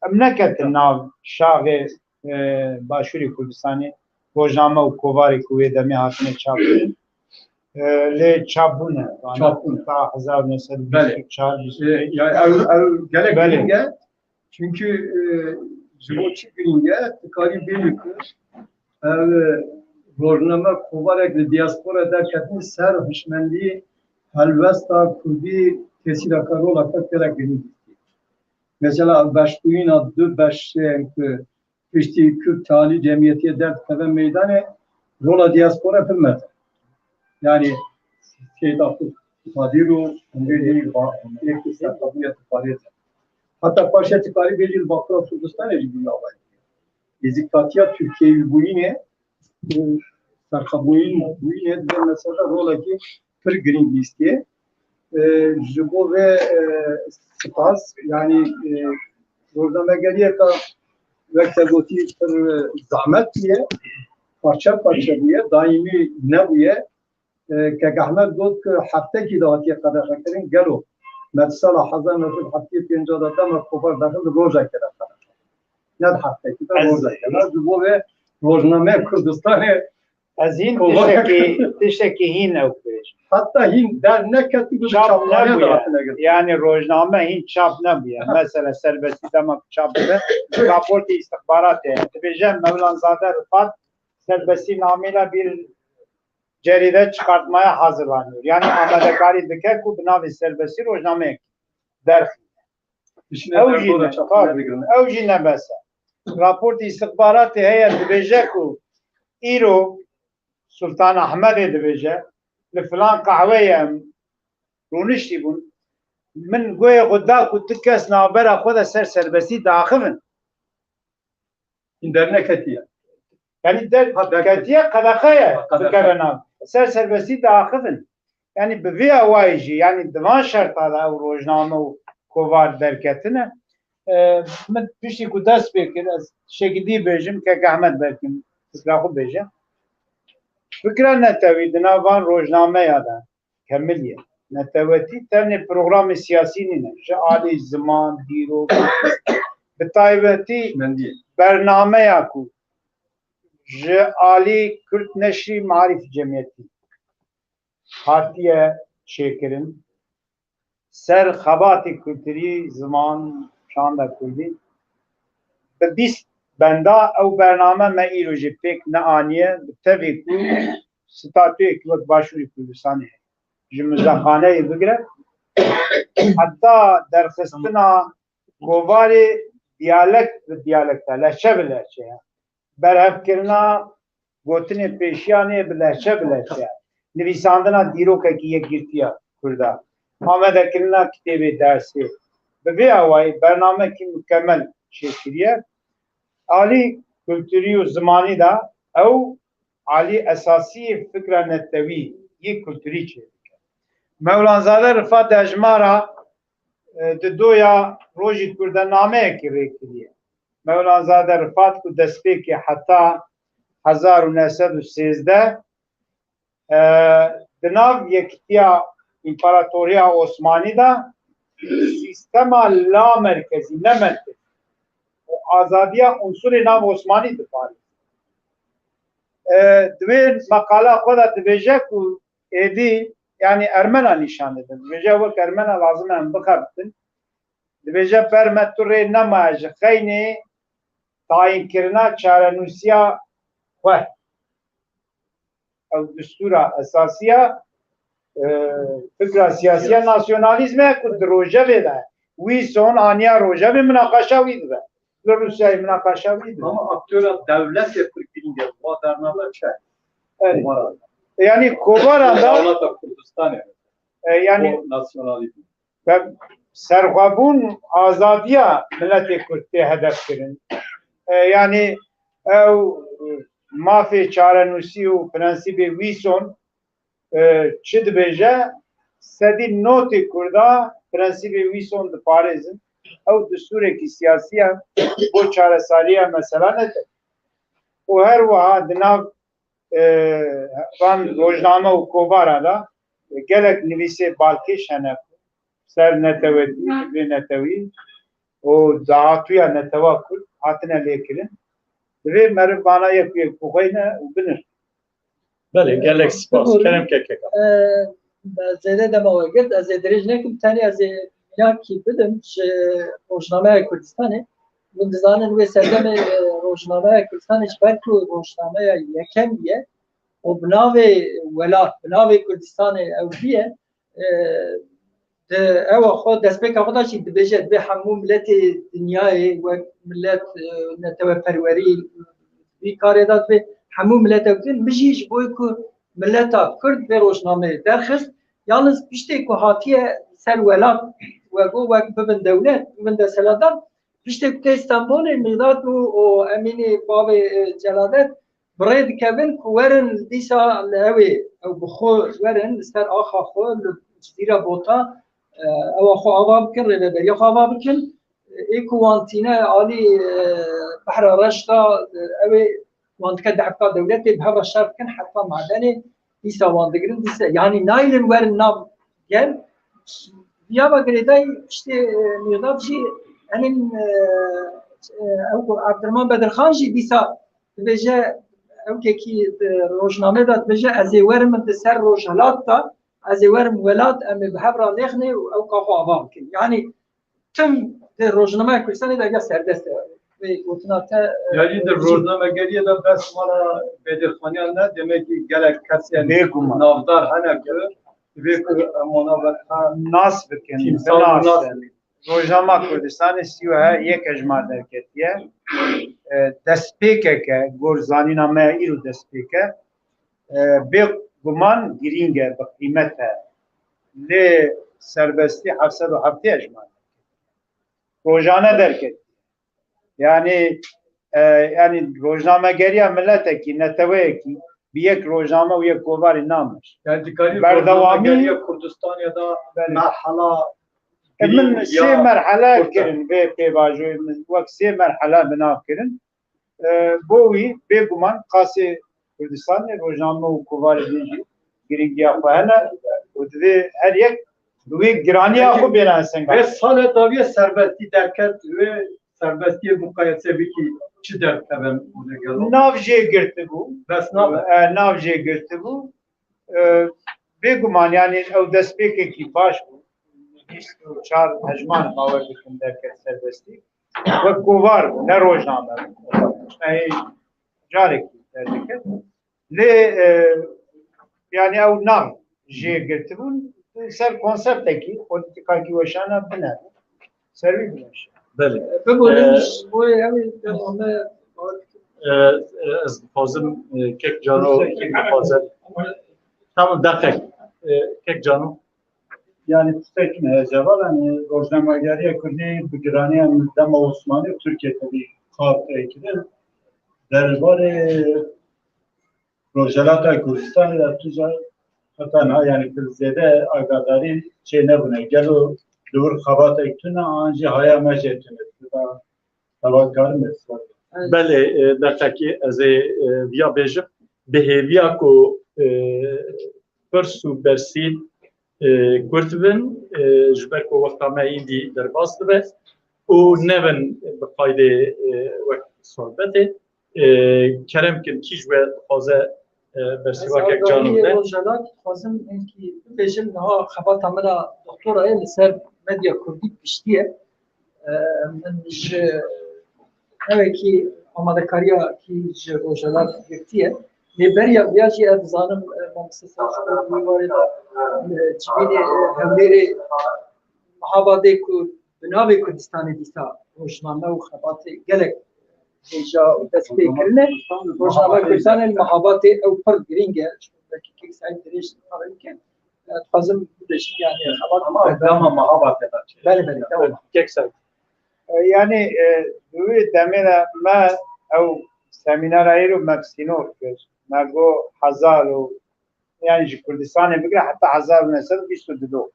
em neketin nav şaxê e, Başûrê Kurdistanê, rojname û kovarê ku wê demê hatine çap kirin. E, lê çap bûne. Çap bûne. Ta hezar neh sed û bîst û çar, bîst û pênc. Belê. E, ya, ew, ew gelek girîng e. Çünkü, e, ji bo çi girîng e? Tu karî bêjî ku ev, e, rojname kovarek li diaspora derketine ser hişmendî helwesta kurdî tesîra xwe, rola xwe gelek girîng dîtî. Mesela ev beşbûyîna du beşên ku piştî Kurd talî cemiyetiyê derdikeve meydanê, rola diaspora pir mezin. Yani Seyda Kurt Kadir û Emrê Dînî ba-, yek serxwebûniyê diparêze. Heta paşê tu karî bêjî li Bakur Kurdistanê jî bûye avayî. Nêzîkatiya Tirkiyeyîbûyînê û serxwebûyîn bûyînê di vê meselede rolekî pir girîng lîstiye. E, ji bo vê, e, spas, yani, e, rojnamegeriyeka wek te gotî pir, e, zehmet bûye, parçe parçe bûye, daîmî nebûye. E, Kek Ehmed got ku heftekî de hatiye qedexekirin, gelo me di sala hezar neh sed heftê û pênc de dema kovar daxil di rojekê de qedexe. Ne di heftekî de, rojekê de. Ji bo vê rojnameya Kurdistanê Ez hîn tiştekî, tiştekî hîn ew bêjim. Heta hîn derneketî bi çapxane de hatine girtin. Yani rojname hîn çap nebûye. Mesela serbestî dema ku çap dibe, raportê îstixbaratê heye. Dibêje Mewlanzade Rifat serbestî namıyla bir ceride çıkartmaya hazırlanıyor. Yani amadekarî dike ku bi navê serbestî rojnameyek derxîne. Ew jî ne, tabii, ew jî ne bes e. Raportê îstixbaratê heye, dibêje ku îro Sultan Ahmedê dibêje, li filan qehweyê em rûniştî bûn. Min guhê xwe da ku tu kes navbera xwe de ser serbestî diaxivin. Hîn derneketiye. Yani der-, ha, derketiye, qedexe ye, ha, qedexe, bikeve nav. Ser serbestî diaxivin. Yani bi vî awayî jî, yani di van şerta de ew rojname û kovar derketine. E, min piştî ku dest pê kir, ez tiştekî dî bêjim, Kek Ehmed belkî fikra xwe bêje. Fikra netewî di nav van rojnameya de kemilî ye. Netewetî tenê programê siyasî nîne. Ji alî ziman, dîrok, bi taybetî bernameya ku ji alî Kurd Neşrî Maarîf Cemiyetî hatiye çêkirin, ser xebatê kulturî, ziman, çanda kurdî, bi bîst benda ew bername me îro jî pêk neaniye, bi tevî ku statuyekî wek Başûrê Kurdistanê heye. Ji muzexaneyê bigire heta derxistina kovarê diyalekt bi diyalekta, lehçe bi lehçeya, berhevkirina gotinên pêşiyanê bi lehçe bi lehçe, nivîsandina dîrokekî yekgirtiya Kurda, amadekirina kitêbê dersê, bi vê awayî bernamekî mukemel çêkiriye. Alî kulturî û zimanî de ew alî esasî fikra netewî yê kulturî çêdike. Mewlanzade Rifat di hejmara, e, di doya rojî Kurda nameyekî rê kiriye. Mewlanzade Rifat ku destpêkê heta hezar û neh sed û sêzdeh, e, di nav yekitiya împaratoriya Osmanî de sîstema lamerkezî, ne merkezî û azadiya unsurê nav Osmanî diparêze. E, di wê meqala xwe de dibêje ku êdî, yani Ermena nîşan didin. Dibêje wek Ermena lazim e em bixebitin. Dibêje ber me tu rê nemaye ji xeynê tayinkirina çarenûsiya xwe. Ew destûra esasî ya, e, fikra siyasî ya nasyonalîzmê ye ku di rojevê de ye. Wî son aniya rojevê minaqeşa wî dibe. Li Rûsyayê minaqeşa wî dibe. Ama aktora dewletê pir girîng e. Va bername çi? Evet. Kovara. Yani kovara da dewleta Kurdistanê. E, yani o nasyonalîzm. Ve serxwebûn, azadiya miletê Kurd tê hedef kirin. E, yani ew, e, mafê çarenûsî û prensîbê Wîson, e, çi dibêje? Sedî notê Kurda prensîbê Wîson diparêzin. Ew destûrekî siyasî ye bo çareseriya mesela nete. Û her wiha di nav e, van rojname û kovara de gelek nivîsê balkêş hene ser netewetî, fikrê netewî û dahatûya netewa Kurd hatine lêkirin. Divê meriv vana yek yek bixweyne û binir. Belê, gelek spas. Bibûrin. Kerem ke keka. E, me zêde dema we girt, ez ê dirêj nekim, tenê ez ê mînakî bidim ji Rojnameya Kurdistanê. Hûn dizanin wê serdemê, e, Rojnameya Kurdistanê ji ber ku rojnameya yekem ye û bi navê welat, bi navê Kurdistanê ew bûye, e, di ewa xwe, destpêka xwe de jî dibêje, dibê hemû miletê dinyayê wek milet, e, neteweperwerî vî karê de dibê hemû milet ew kirin. Min jî ji bo ku mileta Kurd vê rojnameyê derxist. Yalnız piştê ku hatiye ser welat, we got wek bibin dewlet, bibin desthilatdar, piştê ku tê Stenbolê, Mîqdad û, û Emînê bavê, e, Celadet bi rê dikevin ku werin dîsa li ew ê, ew bi xwe werin li ser axa xwe li Cizîra Bota, e, ewa xwe ava bikin, rêveberiya xwe ava bikin. Ê ku wan tîne alî, e, Behra Reş de, e, ew ê wan dike dehfka dewletê bi hev re şer bikin heta madenê, dîsa wan digirin, dîsa, yanî nayilin werin nav gel. Viya ve girêdayî piştê, e, Mîrdad jî, enin, e, e, ew ku Abdurrahman Bedirxan jî dîsa dibêje, ew kekî, e, rojname de dibêje, ez ê werim min di ser rojhilat de, ez ê werim welat, em ê bi hev re lêxinê û ew ka xwe ava bikin. Yanî tim di Rojnameya Kurdistanê de ya serdest e. Vê gotina te, e, Yanî di jî rojnamegeriyê de bes mala Bedirxaniyan ne, demek ki gelek kesên Bêguman. Navdar hene ku divê ku em wana ve nas bikin, tîmsal nas binasin. Rojnama Kurdistanê sî û yek hejmar derketiye. E, destpêkeke, gor zanîna me îro destpêke. E, bêguman girîng e, bi qîmet e. Lê serbestî heft sed û heftê hejmar derketiye. Rojane derketiye. Yani, e, yani rojnamegeriya miletekî, neteweyekî bi yek rojname û yek kovarî namir. Yani dikarî Berdewamî rojnamegeriya Kurdistanê de Belê. Merhala E, min girî sê ya merhele orta. Kirin vê pêvajoyê min wek sê merhele bi nav kirin. E, bo wî bêguman qasê Kurdistanê rojname û kovarê din jî girîngiya xwe hene û divê her yek bi wê giraniya xwe bêne senga. Vê salê dawiye serbestî derket, wê serbestiyê muqayese bikî çi derkeve gelo? Nav jê girtibû. Bes nabe. E, nav jê girtibû. E, bêguman, yani ew destpêkekî baş bû. Bîst û çar hejman bawer dikim derket serbestî. Wek kovar bû, ne rojname bû. Ey, carekî derdikir. Lê, e, yani ew nav jê girtibûn, ser konseptekî, politikakî weşana bine. Ser wî bine. Belê. Biborin, Ee, ji bo ew ê devame Ee, e, ez dixwazim, e, kek Cano, kek dixwaze. Tamam, deqek. E, kek Cano. Yani tiştek me cevap, yani rojnamegeriya Kurdî bi giraniya dema Osmanî Tirkiye tevî xatirê kirin. Derbarê Rojhelata Kurdistanê de tu ca heta niha, yani, pir zêde agadarî çê nebûne. Gelo li wir xebatek tune, an jî haya me jê tune. Tu da xebatkarin me sor. Belê, e, deqekî ez ê, e, viya bêjim. Bi hêviya ku, e, pirs û bersî, e, kurt bin, e, ji ber ku wexta me îndî derbas dibe û nebin bi qaydê, e, wek sohbetê. E, kerem kin, kî ji we dixwaze, e, bersîvakek Cano bide? Ez agahiyê Rojhelat dixwazim hinkî bibêjim, niha xebata min a doktorayê li ser medya kurdî piştî ye. E, min ji hevekî amadekariya kî ji Rojhelat girtiye. Lê beriya viya jî ez dizanim, e, mamoste Selçuk wî warê de, e, civînê, e, Hewlêrê Mehabadê ku bi navê Kurdistanê dîsa rojname û xebatê gelek hêja û dest pê kirine. Rojname Kurdistanê li Mehabadê ew pir girîng e. Belkî kek Seîd dirêj dixwaze bike. Dixwazim bibêjim, yani, xebat Ama dema Mehabadê de çi? Belê, belê, tamam. Kek Seîd. E, yani, e, di wê demê de me ew semînara îro me bi sînor kir. Me got hezar û, yani ji Kurdistanê bigire heta hezar û neh sed û bîst û du.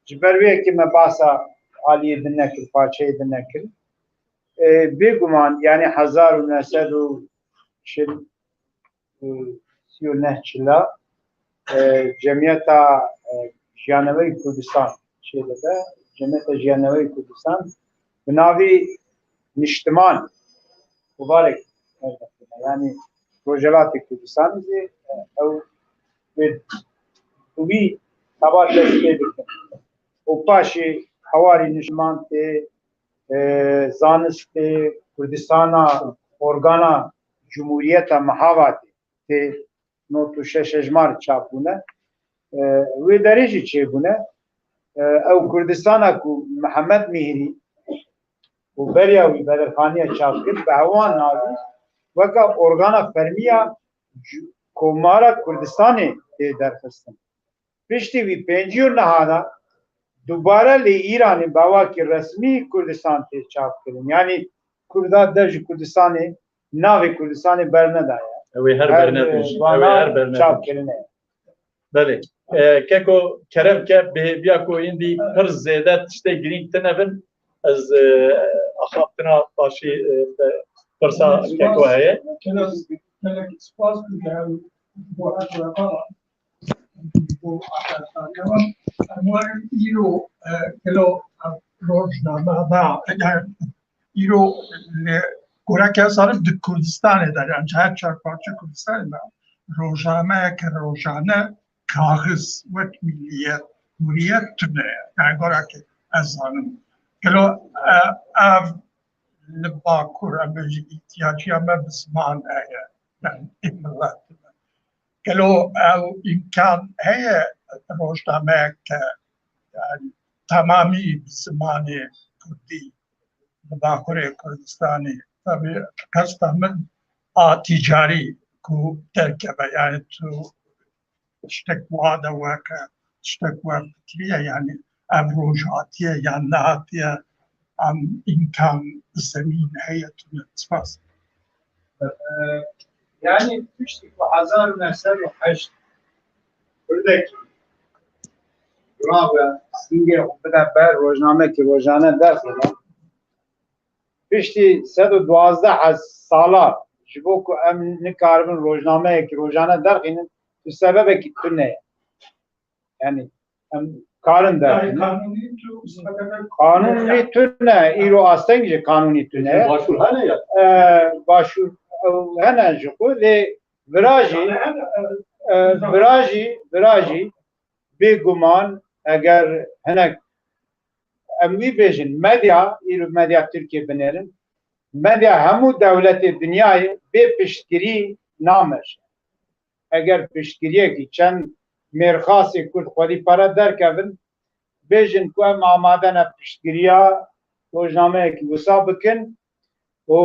Ji ber wê yekê me bahsa aliyê din nekir, parçeyê din nekir. E, bêguman, yani hezar û neh sed û çil û sî û neh çila, e, Cemiyeta, e, Jiyaneweyî Kurdistan çêdibe. Cemiyeta Jiyaneweyî Kurdistan bi navî Niştiman, kovarek, Yani Rojhelatê Kurdistanê jî, e, ew wê bi wî heva dest pê bikin. Û paşê hewarî niştiman tê, e, zanistê Kurdistana organa Cumhuriyeta Mehavatê tê not û şeş hejmar çap bûne. E, wê derê jî çêbûne. E, ew Kurdistana ku Mihemed Mîhrî û beriya wî Bedirxaniye çap kir, bi hewan navî weke organa fermî ya Komara Kurdistanê tê derxistin. Piştî wî pêncî û neha de dubare li Îranê bi awakî resmî Kurdistan tê çapkirin. Yanî Kurda dev ji Kurdistanê, navê Kurdistanê bernedaye. Ew ê her Her, bernedin. e, Ew ê bana her bernedin. Çapkirine. Belê. E, Keko, kerem ke, bi hêviya ku hîndî pir zêde tiştê girîng tine bin, ez, e, axaftina paşî, e, pirsa Keko heye. Gelek, gelek spas ku ji bo ev reva, ji bo axaftina. Em werin îro, e, gelo, e, rojname da, yani, îro li goreke ez zanim di Kurdistanê de, yani her çar parçe Kurdistanê de rojnameyeke rojane kaxiz wek Milliyet, Hurriyet tune ye. Yani goreke ez zanim. Gelo, e, ev li Bakur em bêjin îhtiyaciya me bi ziman heye. Yani ê milet tune. Gelo ew îmkan heye rojnameyeke, yani temamî bi zimanê Kurdî li Bakurê Kurdistanê. Tabii qesta min a ticarî ku derkeve, yani tu tiştek wiha de weke, tiştek we fikiriye, yani ev roj hatiye yan nehatiye, em îmkan, zemîn heye tune. Spas. E, yani piştî ku hezar û neh sed û heşt Kurdekî rabe, singê xwe bide ber rojnamekî rojane derxîne. Piştî sed û duwazdeh hez sala ji bo ku em nikaribin rojnameyekî rojane derxînin, tu sebebekî tune ye. Yani em karin derxînin. Kanûnî tune, îro asteng ji kanûnî tune. Başvur hene ya. E, başvur, ew hene ji xwe lê virajî, e, virajî, virajî bêguman eger hinek em wî bêjin, medya, îro medya Tirkiye binêrin, medya hemû dewletê dinyayê bê piştgirî nameşe. Eger piştgiriyekî çend mêrxasê Kurd xwedî pere derkevin, bêjin ku em amade ne piştgiriya rojnameyekî wisa bikin û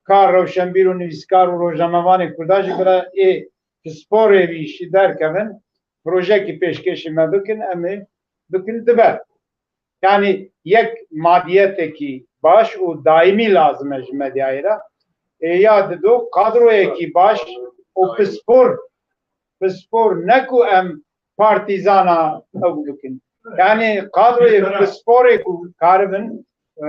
ka rewşenbîr û nivîskar û rojnamevanê Kurda jî bira ê pisporê vî jî derkevin, projeyekî pêşkêşî me bikin, em ê bikin dibe. Yani yek madiyetekî baş û daîmî lazim e ji medyayê re. Ê ya dido kadroyekî baş û pispor, pispor ne ku em partîzana ew bikin. Yani kadroyê pisporê ku karibin, e,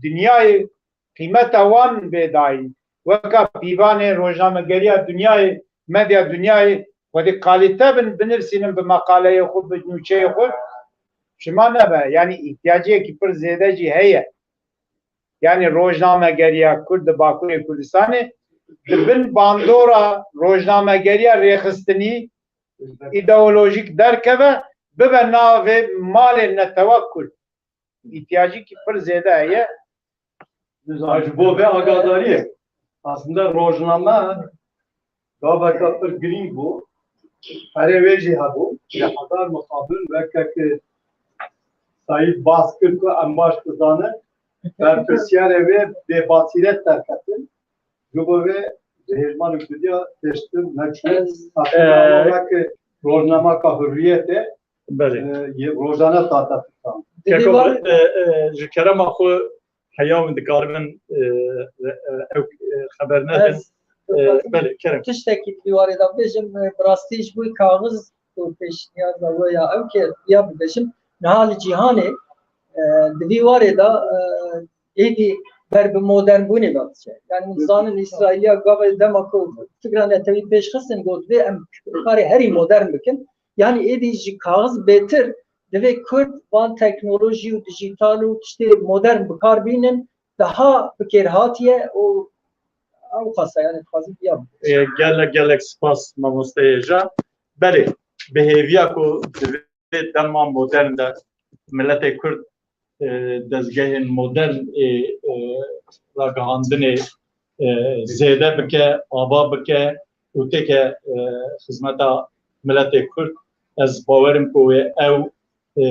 dinyayê qîmeta wan bê dayîn. Weka pîvanê rojnamegeriya dinyayê, medya dinyayê, xwedî kalîte bin, binivîsînin bi meqaleyê xwe, bi nûçeyê xwe. Şima nebe, yani îhtiyaciyekî pir zêde jî heye. Yani rojnamegeriya Kurd di Bakurê Kurdistanê di bin bandora rojnamegeriya rêxistinî îdeolojîk derkeve, bibe navê malê netewa Kurd. Îhtiyacîkî pir zêde heye. Ji bo vê agadariyê, aslında rojname gaveka pir girîng bû. Erê wê jî hebû. Li hezar mixabin weke ki Saîd bas kir ku em baş dizanin, berpirsiyarê wê bêbasîret derketin. Ji bo vê ji hêjmanê Kurdiya pêştir neçû. Ez, Aslında e, ama weke rojnamaka Hurriyetê, Belê. e, yê rojane date fitan. Keko, e, e, ji kerema xwe heya min dikaribin, e, e, ew, e, xeber nedin. Ez, E, belê, kerem. Tiştekî di vî warê de bêjim, e, bi rastî ji bo kaxiz û pêşniyaza we ya ew ke ya bibêjim, niha li cîhanê, e, di vî warê de, e, êdî ber bi modernbûnê ve diçe. Yani, hûn zanin, Îsraîliya gava dema ku fikra netewî pêş xistin, got, "Vê em karê herî modern bikin." Yani, êdî ji kaxiz bêtir divê Kurd van teknolojî û dijîtal û tiştê modern bi kar bînin, daha bi kêr hatiye û Ew qasa, yani dixwazî diya. Ê, gelek gelek spas mamoste hêja. Belê, bi hêviya ku divê dema modern de miletê Kurd e, dezgehên modern ê e, ragihandinê e, zêde bike, ava bike û têke e, xizmeta miletê Kurd. Ez bawerim ku wê ew e,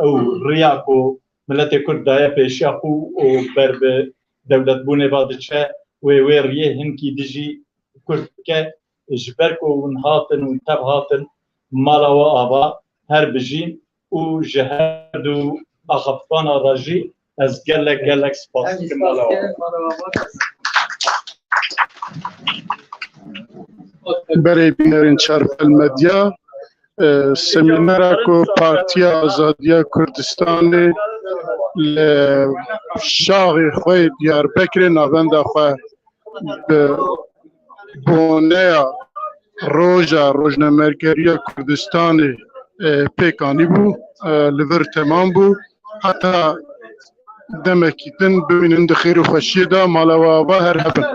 ew riya ku miletê Kurd daye pêşiya xwe û ber bi dewletbûnê ve diçe, wê wê riyê hinkî dijî Kurd bike. Ji ber ku hûn hatin û tev hatin mala we ava, her bijîn û ji her du axaftina re jî ez gelek gelek spas dikim mala we. Berê bînerên Çarpel Medya, e, semînera ku Partiya Azadiya Kurdistanê li şaxê xwe yê Diyarbekirê navenda xwe bi boneya Roja Rojnamergeriya Kurdistanê e, pêk anîbû, e, li vir temam bû. Heta demekî din bimînin di xêr û xweşiyê de, mala we ava, her hebin.